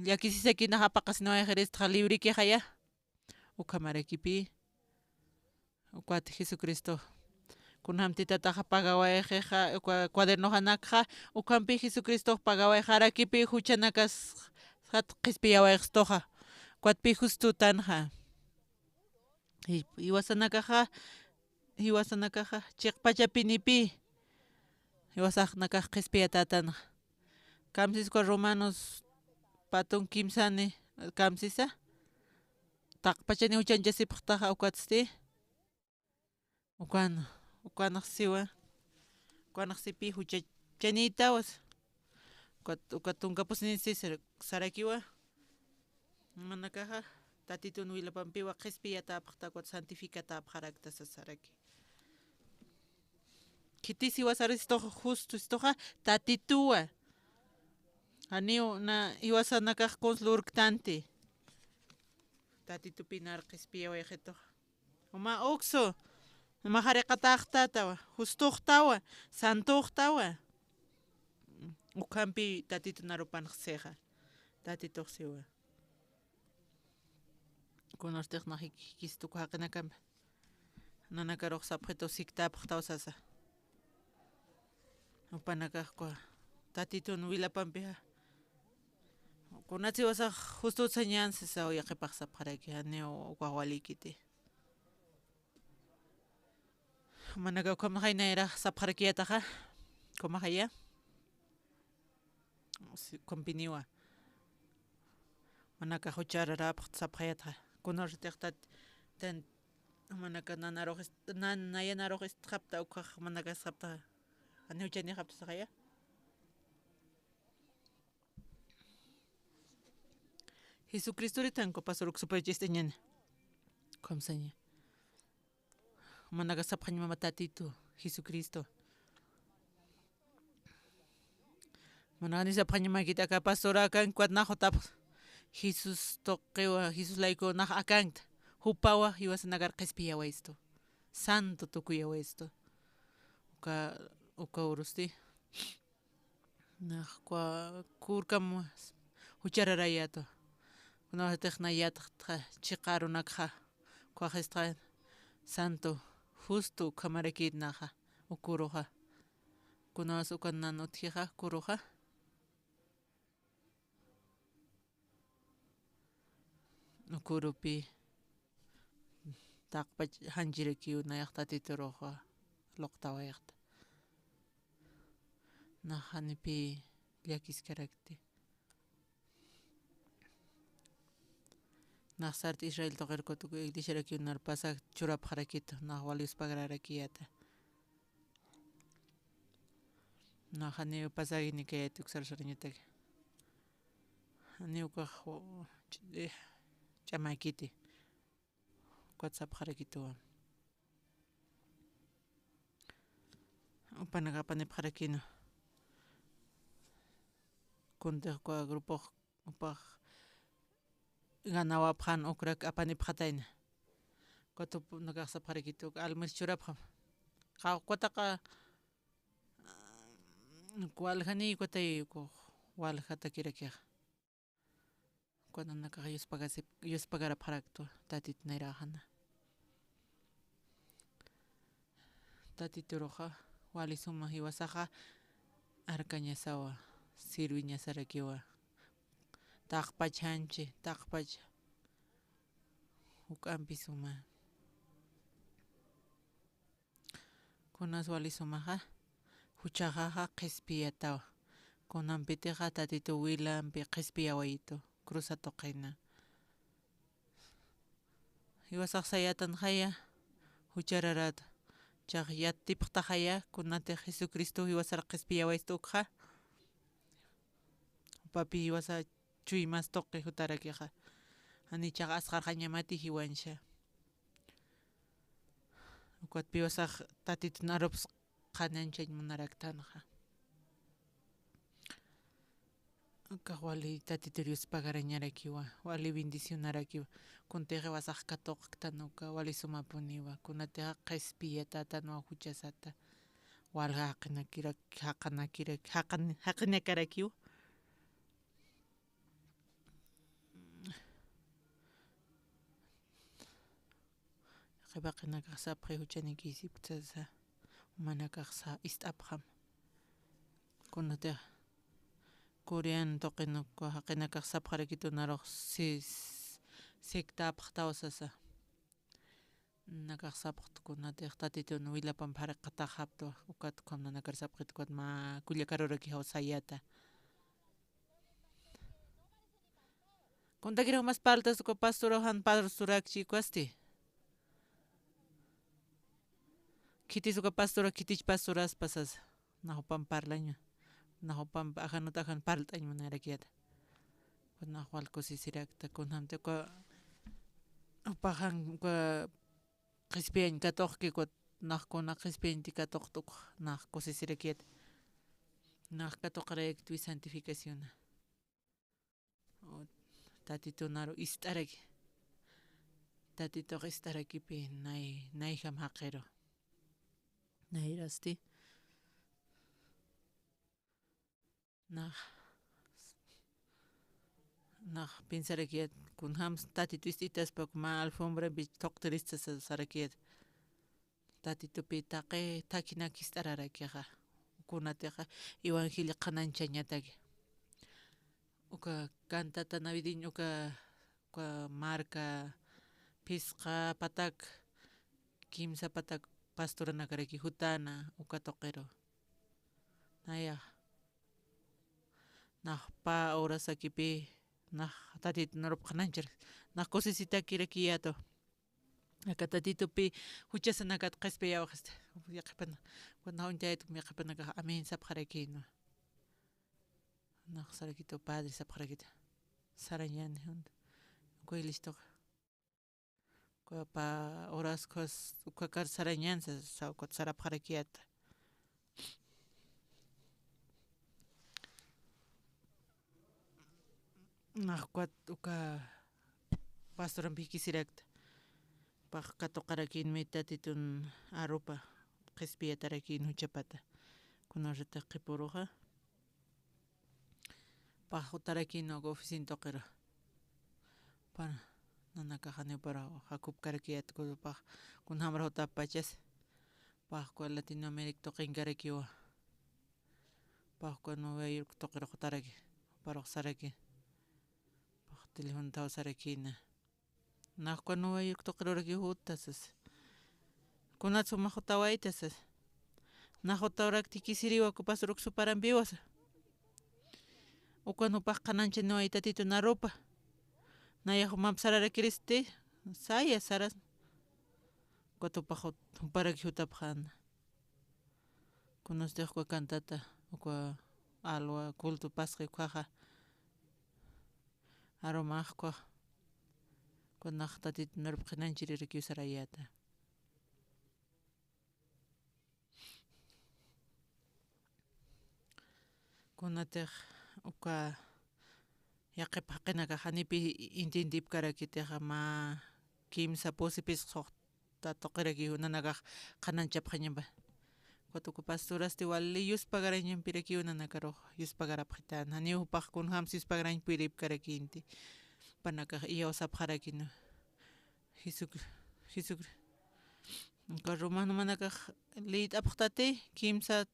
llakisisaki nax apaqasiniwayxiristxa librikixaya. Ukhamarakipi. Ukat Jesucristo. Kunjamti tataxa pagawayxixa, uka cuadernoxanakxa, ukhampi Jesucristox pagawayxarakipi juchanakas sat qhispiyawayxistuxa. Ukatpï justutanxa. Ji-, jiwasanakaxa, jiwasanakaxa, chiqpachapinipï, jiwasanakax qhispiyatätanxa. Kamsis ukwa Romanos pä tunk kimsani, kamsisa, taqpachaniw juchañchasipxtaxa ukatsti. Ukan, ukanax siwa, ukanax sipï jucha-, chanïtawas. Ukat, ukat tunka pusninsi sar-, sarakiwa. Jumanakaxa, Tatitun wilapampiwa qhispiyatäpxta, ukat santificatäpxarakta sasaraki. Khitis jiwasaristux justo istuxa, Tatituwa. Janiw na jiwasanakax kuns lurktanti. Tatitupï nar qhispiyawayxitux. Juma uksu, juma jariqatäxtätawa, justuxtawa, santuxtawa. Ukhampï Tatitun arupanx sixa, Tatitux siwa. Kunartix nax jik-, jikistuk jaqinakampi. Nanakarux sapxitu siktäpxtaw sasa. Jupanakax ukwa Tatitun wilapampixa. Kunats jiwasax justut sañän sisa, yaqhipax sapxaraki, janiw ukax walïkiti. Jumanakax ukhamaxay nayrax sapxarakiyätaxa. Ukhamaxaya. Si, ukhampiniwa. Jumanakax juchararäpxt sapxayätxa. Kunartix tat-, tan-, jumanakax nanarux ist-, nan-, nayanarux istxapta ukkhax jumanakax sapxta. Janiw juchanïxapta saxaya. Jesucristorit jan copas uruk supaychist'añäni. Ukham saña. Jumanakax sapxañamama Tatitu Jesucristo. Jumanakax ni sapxañamäkiti aka pastora akanki, ukat nax jutapx Jesús tuqiwa, Jesús layku nax akankt. Jupawa jiwasanakar qhispiyawaystu. Santo tukuyawaystu. Uka, uka urusti. Nax ukwa kurkam juchararayätwa. Kunawsatix nay yatxtxa chiqa arunakxa, ukhaxistxa santo, justo ukhamarakït naxa, uk uruxa. Kunas ukan nan utjixa, kuruxa. Ukurupi taqpach janchirakiw nayax Tatituruxa luqtawayxta. Nax janipï llakiskarakti. Nax sarti Israel tuqir kutiku iglesiarakiw nar pasag churapxarakitu, nax wal yuspagrarakiyäta. Nax janiw pasagini kayäti uksar sarañataki. Janiw ukax, ch-, eh, ch'amäkiti. Ukat sapxarakituwa. Jupanakax apanipxarakïna. Kuntix uka grupox jupax ganawapxän ukrak apanipxatayna. Ukat jupanakax sapxarakitu, uka almuerzo churapxam. Qa-, ukataqa, ah, waljaniy ukatay, uka waljatakirakixa. Uka nanakax yuspagasi-, yuspagarapxaraktu Tatit nayraxana. Tatituruxa wali suma jiwasaxa arkañasawa, sirviñasarakiwa. Taqpach janchi, taqpach juk'ampi suma. Kunas wali sumaxa, juchaxaxa qhispiyatawa. Kunampitixa Tatitu wilampi qhispiyawayitu, cruz atuqina. Jiwasax sayatanxaya, juchararat. Chax yatipxtaxaya, kunatix Jesucristo jiwasar qhispiyawayistu ukxa. Jupapi jiwasa chuymas tuqi jutarakixa. Janichax asxarxañamati jiwancha. Ukatpiwasax Tatitun arups qhanañchañ munaraktanxa. Ukax wali Tatitur yuspagarañarakiwa, wali bendicionarakiwa. Kuntix jiwasax katuqktan uka wali sumapuniwa. Kunatixa qhispiyatätanwa juchasata. Walja jaqinakirak-, jaqanakirak-, jaqan-, jaqinakarakiwa. Qhipa qhinakax sapxi juchanikïsipkta sasa, jumanakax sa ist'apxam. Kunatix Corean tuqin uka jaqinakax sapxarakitu narux si-, sectapxtaw sasa. Nakax sapxta kunatix Tatitun wilapamp jariqataxaptwa, ukat ukham nanakar sapxit ukat mä kullakaruraki jawsayata. Kuntakiraw mas parltas uka pastora jan pastorakchi ukasti. Khitis uka pastora, khitich pastoraspa sasa. Nax jupamp parlaña. Nax jupamp ajanut ajan parlt'añ munarakiyata. Nax wal kusisirakta kunjamti uka jupaxan uka qhispiyañ katuqki ukat nax kuna qhispiyañti katuqta ukxa nax kusisirakiyata. Nax katuqarayaktwi santificaciona. O, Tatitunaru ist'araki. Tatitux ist'arakipi nay, nayjam jaqiru. Nayrasti. Nax, nax piensarakiyat, kunjams Tatitu ist'itaspa mä alfombrampi thuqtirista sa-, sarakiyat. Tatitupi taqi thakinak jist'ararakixa, kunatixa evangelio qhanañchañataki. Uka cantata navideño, uka, uka marka phisqa patak, kimsa patak pastoranakaraki jutana uka tuqiru. Nayax, nax pä horasakipi, nax Tatitunarup qhanañchar, nax kusisitakirakiyatu. Aka Tatitupi juchasanakat qhispiyawxisti. Yaqhipana, kuna uñtayat yaqhipanakax amén sapxarakïnwa. Nax sarakitu padre sapxarakita. Sarañan jun. Uka ilistuqa. Uka pä horas ukhas, ukhakar sarañan sa, sa, ukat sarapxarakiyata. Nax ukat uka pastorampi jikisirakta. Pax katuqarakïnmi Tatitun arupa qhispiyatarakïn juchapata. Kunasatix qhipuruxa. Pax jutarakïn uka oficina tuqiru. Pana, nanakax janiw para jakupkarakiyat, pax kunjamar jutapachas. Pax uka Latinoamérica tuqinkarakiwa. Jupax uka Nueva York tuqirux jutaraki, juparux saraki, jupax telefonthaw sarakïna. Nax uka Nueva York tuqiruraki juta sasa. Kunats jumax jutawayta sasa. Nax jutawrakti kisiriwa uka pastor uksuparampiwa sa. Ukan jupax qhanañchaniway Tatitun arupa. Nayax jumamp sararakiristi, saya saras. Ukat jupax jut-, juparaki jutapxäna. Kunasti uka cantata, uka alwa culto pasqi ukkhaxa. Arumax ukkhax. Uka nax Tatitun arup qhanañchirirakiw sarayäta. Kunatix uka yaqhip jaqinakax janipi entiendipkarakitixa mä kimsa pusipis suxta tuqirakiw nanakax qhanañchapxañapa. Ukat uka pastorasti wali yuspagarañampirakiw nanakarux yuspagarapxitän. Janiw jupax kunjams yuspagarañ puripkarakïnti. Jupanakax iyawsapxarakiniw. Jesucri-, Jesucri-, uka romanomanakax liyt'apxtati, kimsa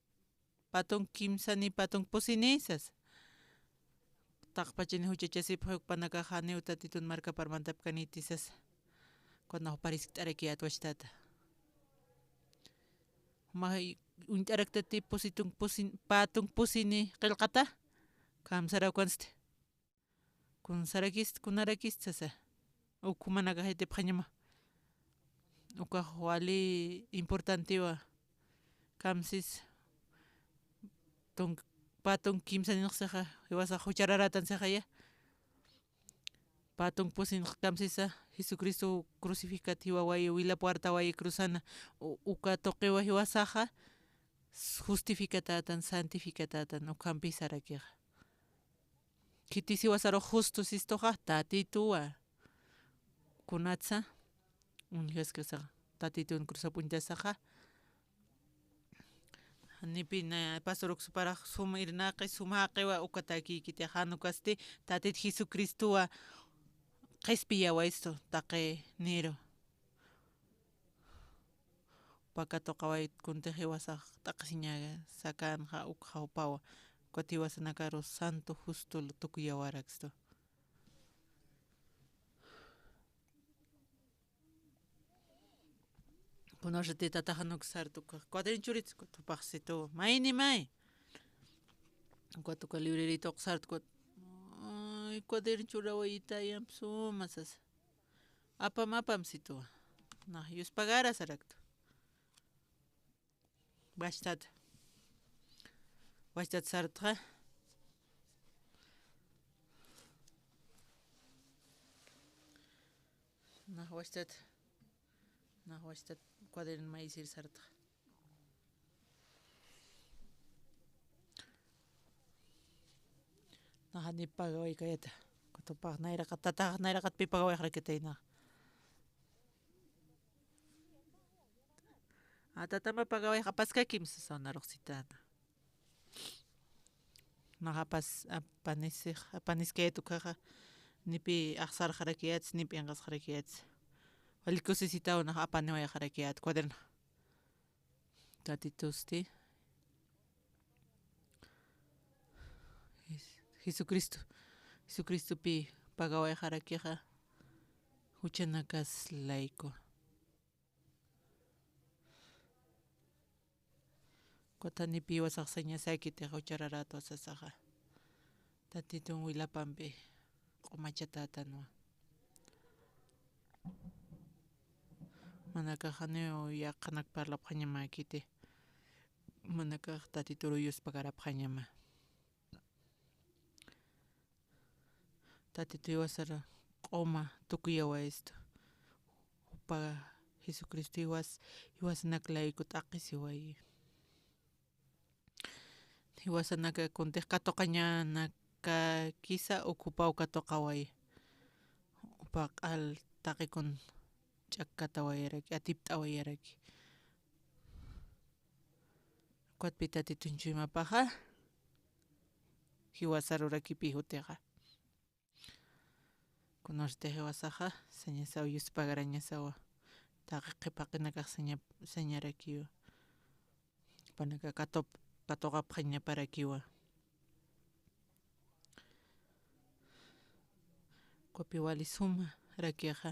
patunk, kimsa ni patunk pusini sasa. Taqpachani juchachasipxi, jupanakax janiw Tatitun markapar mantapkaniti sasa. Ukat nax jupar jiskt'arakiyät wachtata. Jumax uñt'araktati pusitunk pusin-, patunk pusini qillqata. Ukham sarawkansti. Kun sarakist, kunarakist sasa. Uk jumanakax yatipxañama. Ukax wali importantiwa. Kamsis tunk-, patunk kimsaninx sixa, jiwasax juchararätan sixaya. Patunk pusinx kamsisa, Jesucristo crucificat jiwawayi, wilap wartawayi cruzana. U-, uka tuqiwa jiwasaxa, s-, justificatätan, santificatätan, ukhampi sarakixa. Khitis jiwasarux justo sistuxa, Tatituwa. Kunatsa, uñjaskasaxa, Tatitun cruzap uñtasaxa. Janipi na pastor uksuparax sum irnaqi, sum jaqiwa uka takïkiti, jan ukasti Tatit Jesucristowa qhispiyawayistu taqiniru. Jupa katuqawayt kuntix jiwasax t'aqhisiñasakanxa ukxa jupawa. Ukat jiwasanakaru santo justo tukuyawarakstu. Kunasati tataxa jan uksart uka cuaderno churits, ukat jupax situ, mayni may. Ukat uka librerita uksart, ukat, ay, cuaderno churawayita yamp suma sasa. Apam, apam situwa. Nax yuspagara saraktu. Wachtat. Wachtat sartxa. Nax wachtat. Nax wachtat cuaderno maysir sartxa. Naxani pagawaykayata. Katupax nayraqat, tatax nayraqatpi pagawayxarakitay nax. A, tatama pagawayxapaskakim sasa naruxsitana. Naxapas apanisix, apaniskayat ukhaxa, nipi axsarxarakiyats, nipi inqasxarakiyats. Wali kusisitaw nax apaniwayxarakiyat cuaderno. Tatitusti Jes-, Jesucristo, Jesucristopi pagawayxarakixa, juchanakas layku. Kutanipi jiwasax sañasakitix juchararätwa sasaxa. Tatitun wilapampi q'umachatätanwa. Manakax janiw yaqhanak parlapxañamäkiti. Manakax Tatituru yuspagarapxañama. Tatitu jiwasar q'uma tukuyawayistu. Jupa Jesucristo jiwas, jiwasanak layku t'aqhisiwayi. Jiwasanaka kuntix katuqañanakakisa uk jupaw katuqawayi. Jupa q'al taqikun ch'akkatawayaraki, atipt'awayaraki. Ukatpi Tatitun chuymapaxa, jiwasarurakipi jutixa. Kunarti jiwasaxa, sañasaw yuspagarañasawa. Taqi qhipaqinakax saña-, sañarakiwa. Jupanaka katup-, katuqapxañaparakiwa. Ukapi wali suma rakixa.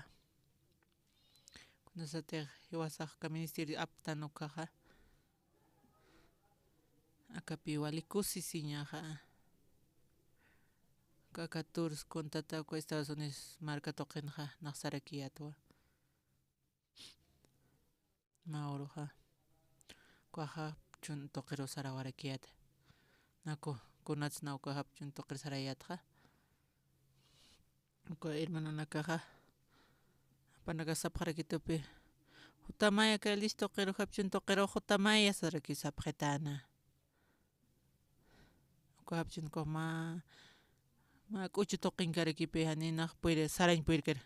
Kunasatix jiwasax kaministir aptan ukaxa. Akapi wali kusisiñaxa. Aka catorce cuentata uka Estados Unidos marka tuqinxa naxsarakiyätwa. Mä uruxa. Ukaxa hapchun tuqiru sarawarakiyäta. Naku, kunats na uka hapchun tuqir sarayätxa. Uka hermanonakaxa, jupanakax sapxarakitupi, jutamaya kay listu tuqiru, hapchun tuqiru jutamaya saraki sapxitäna. Uka hapchun ukax mä, mä k'uchu tuqinkarakipi, jani nax puyri, sarañ puyrkir.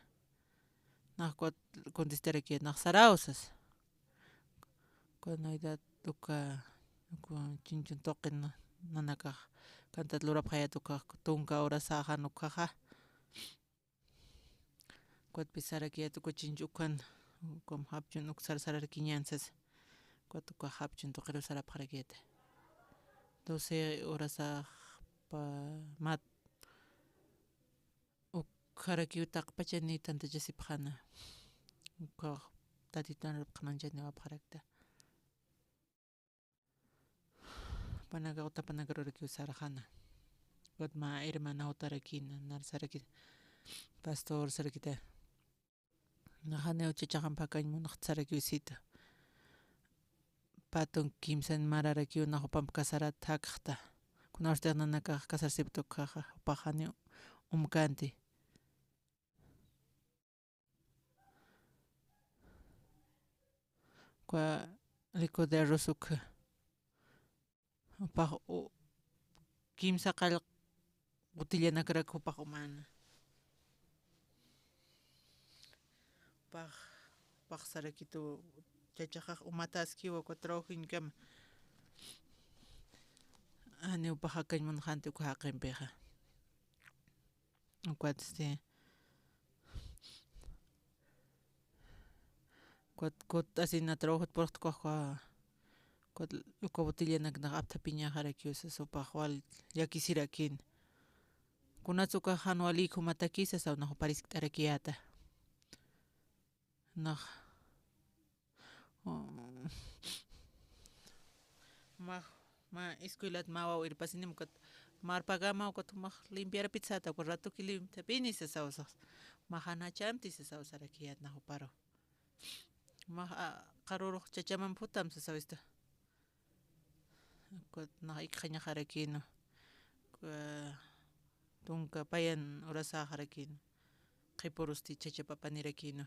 Nax ukat contestarakiyät, nax saraw sasa. Uka Navidad uka, uka chinchun tuqin nanakax kantat lurapxayät ukax tunka urasaxan ukaxa. Ukatpis sarakiyät uka chinch ukan, ukham hapchun uk sar sararakiñän sasa. Ukat uka hapchun tuqiru sarapxarakiyät. Doce urasaxpa mat ukarakiw taqpachani tantachasipxäna. Ukax Tatitu narapxanan chaniwapxarakta. Jupanakax utapanakaruw rakiw sarxäna. Ukat mä hermana jutarakïna, nar sarakïna, pastor sarakïta. Nax janiw chachaxamp jakañ munxta sarakiw situ. Pä tunk kimsan mararakiw nax jupamp casarat jakxta. Kunarustix nanakax casarsipkta ukkhaxa, jupax janiw umkänti. Uka licor de arroz ukha. Jupax u-, kimsa qallq botellanakrak jupax umäna. Jupax, jupax sarakitu chachaxax umatäskiwa uka trabajoñkama. Janiw jupax jakañ munxänti uka jaqimpixa. Ukat, este, ukat kut asina trabajot purxta ukax, ukat uka botellanak nax apthapiñaxarakiw sasa, jupax wal llakisirakïna. Kunats ukax jan wali jumatakisa sasa, nax jupar jiskt'arakiyäta. Nax, um, mä, mä escuelat mä wawirpasinim ukat marpagama ukat jumax limpiarapit säta, ukat ratuki limpiapini sasaw sasa. Mä jan jachämti sasaw sarakiyät nax juparu. Mä, a, qarurux chachamamp jutam sasawistu. Ukat nax ikxañaxarakïnu. Uka tunka payan urasaxarakïnu. Qhipurusti chachapapanirakïnu.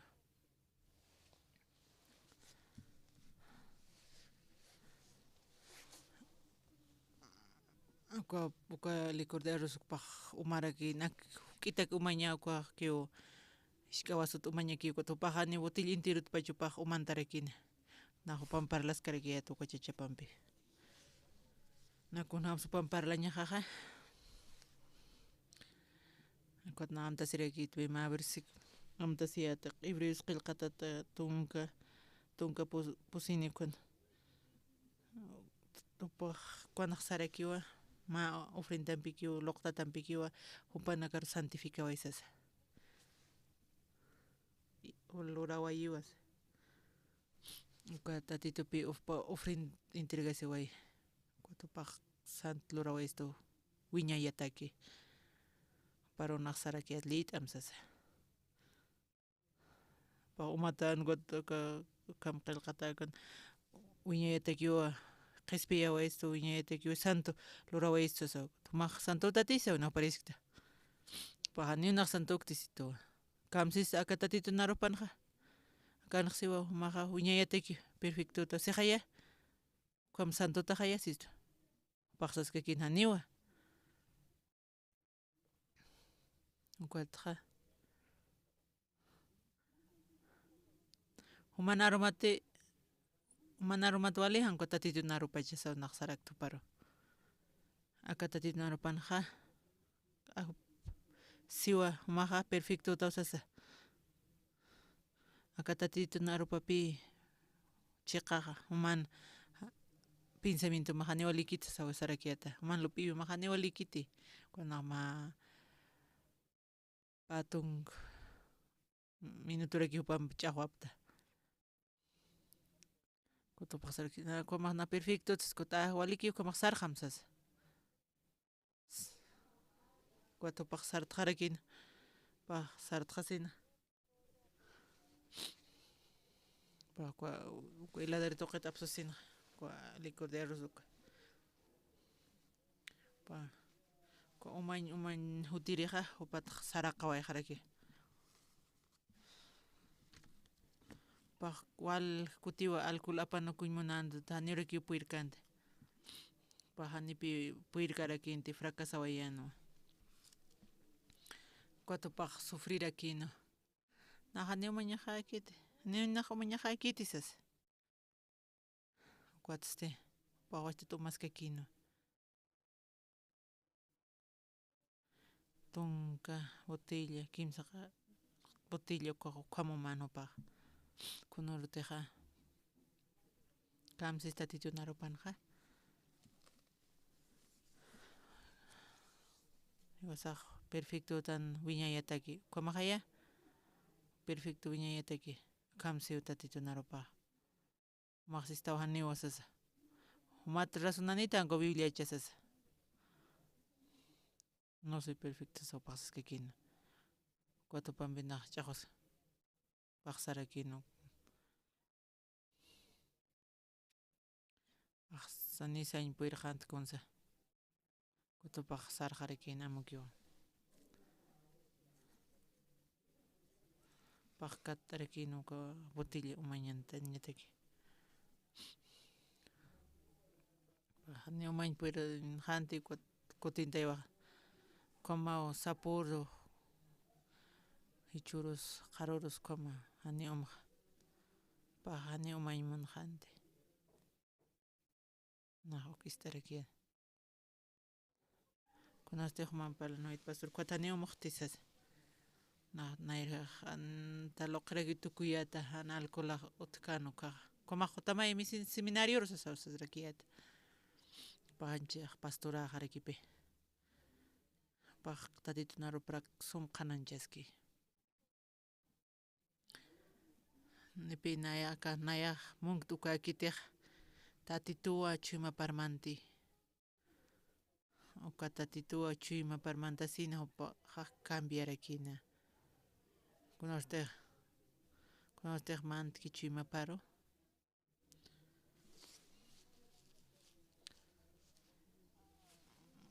Uka, uka licor de arroz ukpax umaraki, nak juk'itak umaña ukax kiw, jisk'a wasut umañakiw, ukat jupax jani botella enterotpach jupax umantarakini. Nax jupamp parlaskarakiyät uka chachapampi. Na kunjams jupamp parlañaxaxa. Ukat nax amtasirakitu, mä versículo amtasiyäta, Hebreos qillqatata tunka, tunka pus-, pusini ukan. Jupax uka nax sarakiwa, mä ofrendampikiw, luqtatampikiwa, jupanakar santificaway sasa. Lurawayiwa sasa. Uka Tatitupi uf-, pa-, ofrenda entregasiway. Ukat jupax sant lurawayistu wiñayataki. Juparu nax sarakiyät liyt'am sasa. Jupax umatän ukat uka, ukham qillqatäkan wiñayatakiwa, qhispiyawayistu wiñayatakiwa santo lurawayistu sasa. Jumax santotatisa, nax jupar jiskta. Jupax janiw nax santokti sistuwa. Kamsis aka Tatitun arupanxa. Akanx siwa jumaxa wiñayataki perfectota sixaya. Ukham santotaxaya sistu. Jupax saskakïn janiwa. Ukatxa. Juman arumati, juman arumat wali jan uka Tatitun arupacha saw nax sarakta juparu. Aka Tatitun arupanxa, a, siwa jumaxa perfectotaw sasa. Aka Tatitun arupapï chiqaxa, juman pensamientomax janiw walikiti sasaw sarakiyäta. Juman lup'iwimax janiw walikiti. Kunjama Pä tunk minuturaki jupamp ch'axwapta. Uka tupax sarki, na, ukhamax na perfecto, sas uka ta waliki, ukhamax sarxam sasa. Uka tupax sartxarakïna, pax sartxasina. Pax uka, uka heladera tuqit apsusina, uka licor de arroz uka. Pax uka umañ, umañ jutirixa, jupatax saraqawayxaraki. Pax wal kutiwa alcohol apanukuñ munänti, janiwrakiw purirkänti. Pax janipi purirkarakïnti, fracasawayänwa. Uka tupax sufrirakïnwa. Nax janiw umañaxäkiti, janiw nax umañaxäkiti sasa. Ukatsti, pax wachtat umaskakïnwa. Tunka botella, kimsa botella uka, ukham uman jupax. Kunürutixa, kamsis Tatitun arupanxa. Jiwasax perfectotan wiñayataki, ukhamaxaya, perfecto wiñayataki, kamsiw Tatitun arupax. Jumax sistaw janiwa sasa. Jumat razonanitan uka Bibliacha sasa. No soy perfecto sasa, jupax saskakïna. Uka tupampi nax ch'axwasa. Pax sarakïna. Pax sani sañ purirxänti kunsa. Uka tupax sarxarakïna amukiwa. Pax katt'arakïna uka botella umañantañataki. Pax janiw umañ purirxänti uka kutintaywaxa. Ukhamaw sapüru, jichhürus, qharürus ukhama, janiw umxa. Pax janiw umañ munxänti. Nax uk ist'arakiya. Kunasti juman parlanawayt pastor, ukat janiw umxti sasa. Nax nayrax jan ta luqiraki tukuyäta, jan alcoholax utjkän ukaxa. Ukhamax jutamay misi-, seminarior sasa, sasrakiyäta. Pax anchhax pastoräxarakipi. Pax Tatitun aruprak sum qhanañchaski. Janipi nayax aka, nayax munkt ukäkitix Tatituwa chuymaparmanti. Uka Tatituwa chuymaparmantasina jupax cambiarakïna. Kunawstix, kunawstix mantki chuymaparu.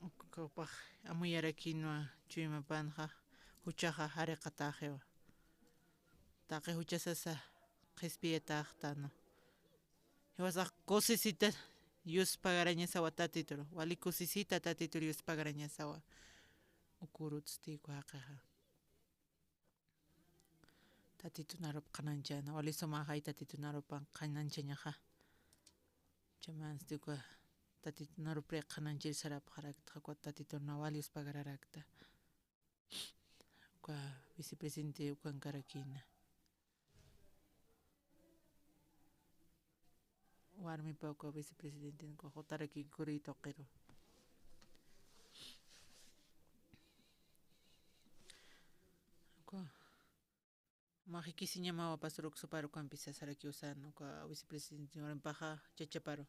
Ukapax amuyarakïnwa chuymapanxa, juchaxa jariqatäxiwa. Taqi juchasasa qhispiyatäxtänwa. Jiwasax kusisita yuspagarañasawa Tatituru. Wali kusisita Tatituru yuspagarañasawa. Ukürutsti uka jaqixa. Tatitun arup qhanañchäna, wali sumäxay Tatitun arupan qhanañchañaxa. Chaymansti uka Tatitun arupri qhanañchir sarapxarakta, uka Tatitun wali yuspagararakta. Uka vicepresidente ukankarakïna. Warmipa uka vicepresidenten uka jutarakin kuri tuqiru. Uka, mä jikisiñamawa pastor uk supar ukampisa sarakiw sän uka vicepresidenten warmipaxa chachaparu.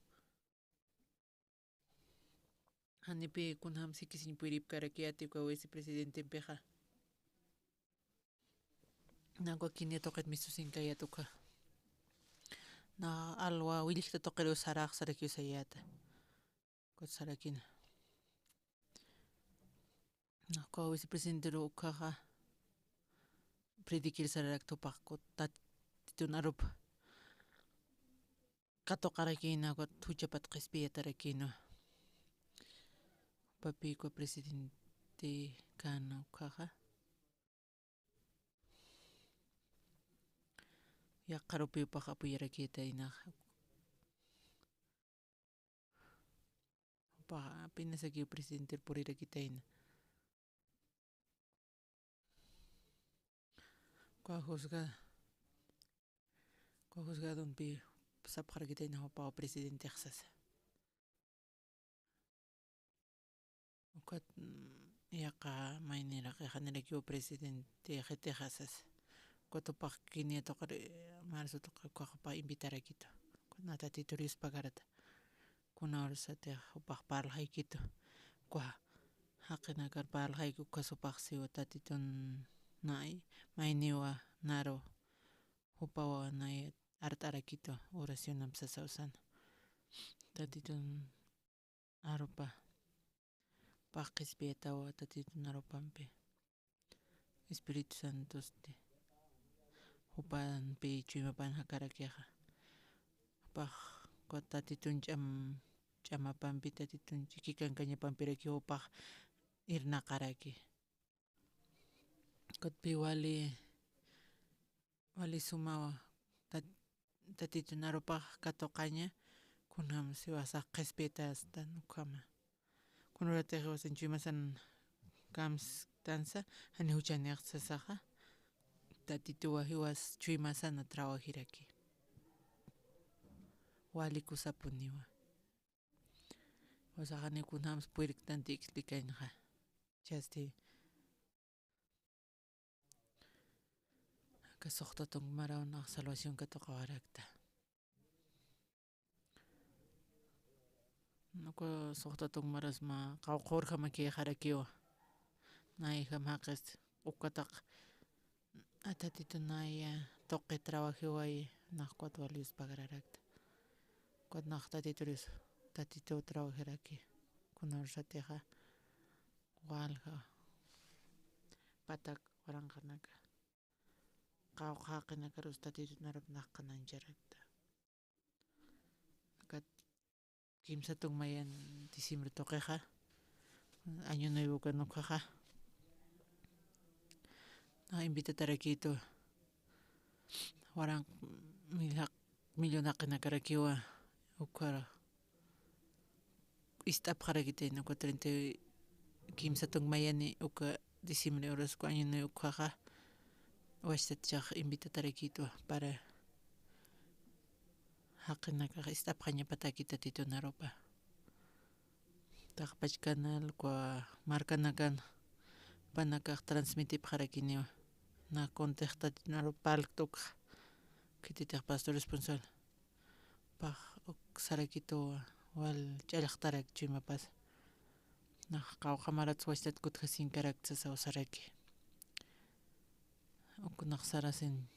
Janipi kunjams jikisiñ puripkarakiyäti uka vicepresidentempixa. Nax uka kinia tuqit mist'usinkayät uka. Nax alwa willjta tuqiruw sarax sarakiw sayäta. Ukat sarakïna. Nax uka vicepresidenteru ukkhaxa predikir sararakta jupax uka Tatitun arup katuqarakïna, ukat juchapat qhispiyatarakïna. Jupapi uka presidente kän ukkhaxa. Yaqha arupi jupax apuyarakïtayna. Jupax apenas akiw presidentir purirakïtayna. Uka juzga-, uka juzgadompi sapxarakïtayna jupaw presidentex sasa. Ukat, mm, Yaqha mayniraq, janirakiw presidente jitixasas. Ukat jupax Kenia tuqir, eh, marzo tuqir ukax jupax invitarakitu. Kuna Tatitur yuspagarata. Kuna urasatix jupax parlxaykitu. Uka jaqinakar parlxayki ukas jupax siwa Tatitun nay, mayniwa naru jupawa nay art'arakitu oracionamp sasaw sana. Tatitun arupa, jupax qhispiyatawa Tatitun arupampi, Espíritu Santosti jupampi chuymapan jakarakixa. Jupax ukat Tatitun ch'am-, ch'amapampi, Tatitun ch'iki kankañapampirakiw jupax irnaqaraki. Ukatpi wali, wali sumawa, Tat-, Tatitun arupax katuqaña, kunjams jiwasax qhispiyatastan ukhama. Kuna uratix jiwasan chuymasan kamsktansa, jani juchanix sasaxa, Tatituwa jiwas chuymasana trabajiraki. Wali kusapuniwa. Jiwasax jani kunjams purirktanti explicañxa. Jichhasti aka suxta tunk maraw nax salvación katuqawarakta. Uka suxta tunk maras mä qawqha urjamakïxarakiwa. Nayjam jaqis ukataq Tatitun nay tuqi trabajiway, nax ukat wal yuspagararakta. Ukat nax Tatitur yus-, Tatituw trabajiraki. Kuna ursatixa walja patak waranqanaka, qawqha jaqinakarus Tatitun arup nax qhanañcharakta. Akat kimsa tunk mayan diciembre tuqixa, año nuevo ukan ukhaxa, nax invitatarakitu waranq millaq millon jaqinakarakiwa, ukhar ist'apxarakitayna uka treinta y kimsa tunk mayani uka diciembre uras uka año nuevo ukhaxa, wachtat jichhax invitatarakitwa para jaqinakax ist'apxañapatäki Tatitun arupa. Taqpach canal uka markanakan jupanakax transmitipxarakiniwa. Nax kuntix Tatitun arup parlkta ukxa. Khititix pastor responsable. Jupax uk sarakituwa wal ch'allxtarak chuymapas. Nax qawqha marats wachtat kutjasiñkarakta sasaw saraki. Uk nax sarasin.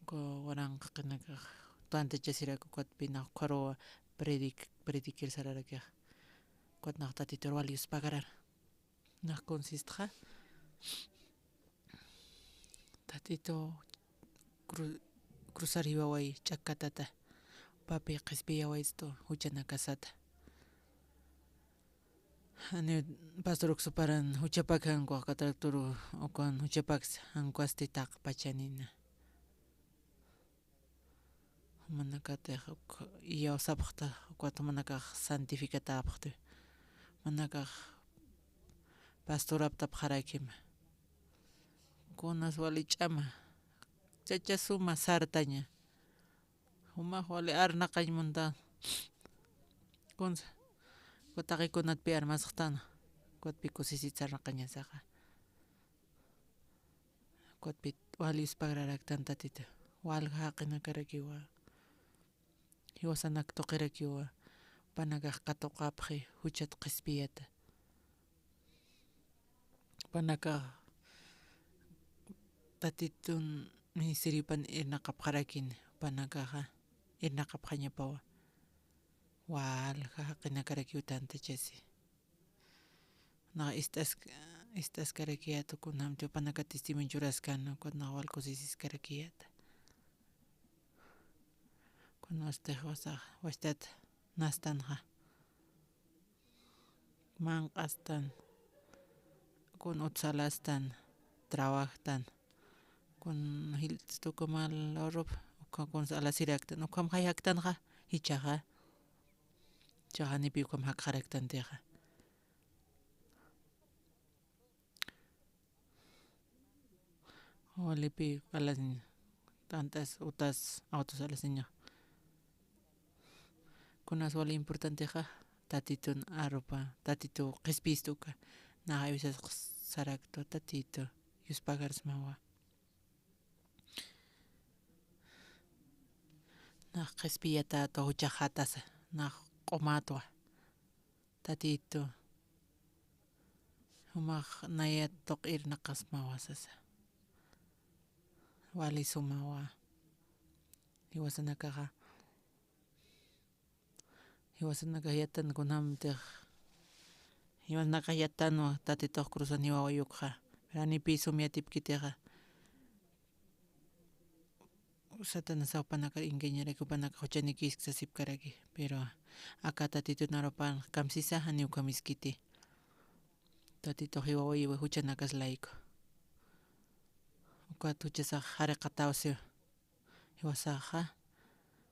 Uk waranqa jaqinakax tantachasirak ukatpi nax ukharuwa predic-, predicir sararakixa. Ukat nax Tatitur wal yuspagarar. Nax kunsistxa, Tatitu cru-, cruzar jiwaway ch'akkatata, jupapi qhispiyawaystu juchanakasata. Jani pastor uksuparan juchapak jankwa, cataracturu ukan juchapaksa, jankwasti taqpachanina. Jumanakatix uk iyawsapxta, ukat jumanakax santificatäpxti. Jumanakax pastor aptapxarakima. Kunas wali ch'ama, chacha suma sartaña. Jumax wali arnaqañ munta. Kunsa, ukat taqi kunatpi armasxtan, ukatpi kusisit sarnaqañasaxa. Ukatpi wal yuspagraraktan Tatitu. Walja jaqinakarakiwa. Jiwasanak tuqirakiwa. Jupanakax katuqapxi juchat qhispiyata. Jupanakax Tatitun ministeriopan irnaqapxarakin. Jupanakaxa irnaqapxañapawa. Walja jaqinakarakiw tantachasi. Nax ist'ask-, ist'askarakiyät kunjamti jupanaka testimonio churaskan, ukat nax wal kusisiskarakiyät. Kunastix wasa, wachtat nastanxa. Manq'astan, kun utsalastan, trabajtan, kun jilt'stu kumal urup, ukha kunsa alasiraktan, ukham jayjaktanxa, jichhaxa. Jichhax janipi ukham jakxaraktantixa. Walipi alasiñ, t'ant'as utas autos alasiñax. Kunas wali importantexa, Tatitun arupa, Tatitu qhispistu uka. Nax avisas saraktwa, Tatitu, yuspagarsmawa. Nax qhispiyatätwa, juchaxatasa, nax q'umätwa. Tatitu, jumax nayat tuq irnaqasmawa sasa. Wali sumawa. Jiwasanakaxa, jiwasanakax yatan kunjamtix, jiwasanakax yatanwa Tatitux cruzan jiwawa yukxa. Pero janiw pï sum yatipkitixa, Satanasa jupanakar engañaraki, jupanakax juchanikïski sasipkaraki. Pero aka Tatitun arupan kamsisa, janiw ukhamiskiti. Tatitux jiwawayiwa juchanakas layku. Ukat juchasax jariqatäw siwa. Jiwasaxa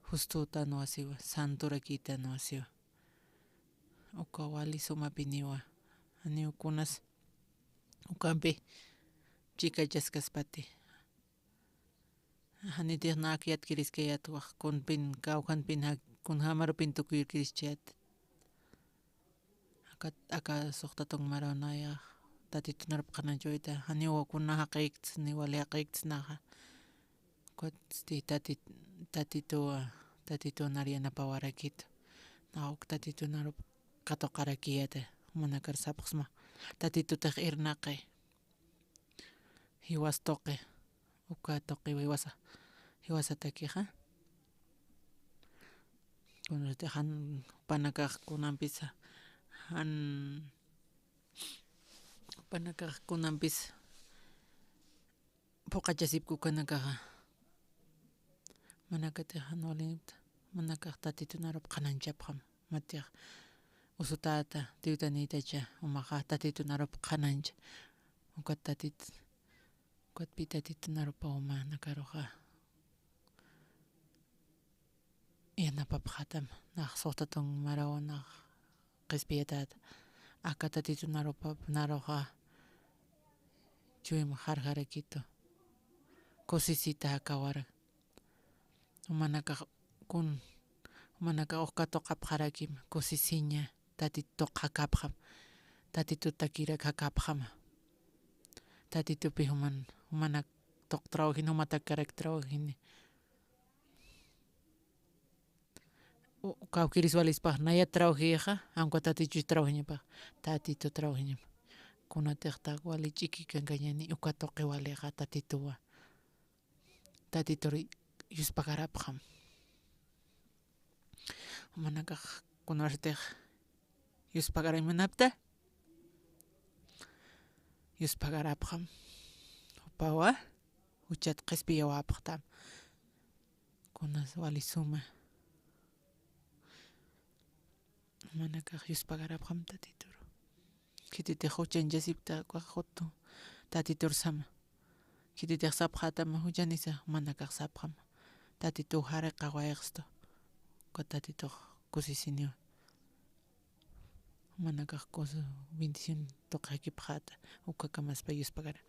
justütanwa siwa, santurakïtanwa siwa. Uka wali sumapiniwa. Janiw kunas ukampi chikachaskaspati. Janitix nayatkiriskayät, wax kunpin, kawkhanpin, ja-, kunjämarupin tukuyirkirischayät. Aka, aka suxta tung maraw nayax Tatitun arup qhanañchawayta, janiw kuna jaqïkts, ni wali jaqïkts naxa. Ukatsti Tati-, Tatituwa, Tatitun ar yanapawarakitu. Nax uk Tatitun arup katuqarakiyäta, jumanakar sapxsma. Tatitutix irnaqi. Jiwas tuqi, uka tuqiw jiwasa, jiwasatakixa. Kunasti jan, jupanakax kunampisa, jan, jupanakax kunampisa phuqachasipki ukanakaxa. Jumanakatix jan walinipta, jumanakax Tatitun arup qhanañchapxam. Matix usutäta, tiwtanïtacha, jumaxa Tatitun arup qhanañcha. Ukat Tatit-, ukatpï Tatitun arupa jumanakaruxa yanapapxätam, nax suxta tung maraw nax qhispiyatäta. Aka Tatitun arupa naruxa chuyma jarjarakitu. Kusisita jakawar. Jumanakax kun, jumanakax uk katuqapxarakim, kusisiña, Tatituq jakapxam, Tatitutakïrak jakapxama. Tatitupi juman, jumanak tuq trawjin, jumatakkarak trawjini. U-, kawkiris walispax nayat trawjixa, aunque Tatitu trawjiñapax, Tatitu trawjiñam. Kunatix tak wali ch'iki kankañäni, uka tuqi walixa Tatituwa. Tatitur yuspagarapxam. Jumanakax kunarstix yuspagarañ munapta, yuspagarapxam. Jupawa juchat qhispiyawapxtam. Kunas wali suma. Jumanakax yuspagarapxam Tatituru. Khititix juchañchasipkta, ukax jutu Tatitur sama. Khititix sapxätama juchanisa, jumanakax sapxam. Tatituw jariqawayxstu. Uka Tatitux kusisiniwa. Jumanakax kusa bendición tuqi jakipxäta, ukakamaspay yuspagara.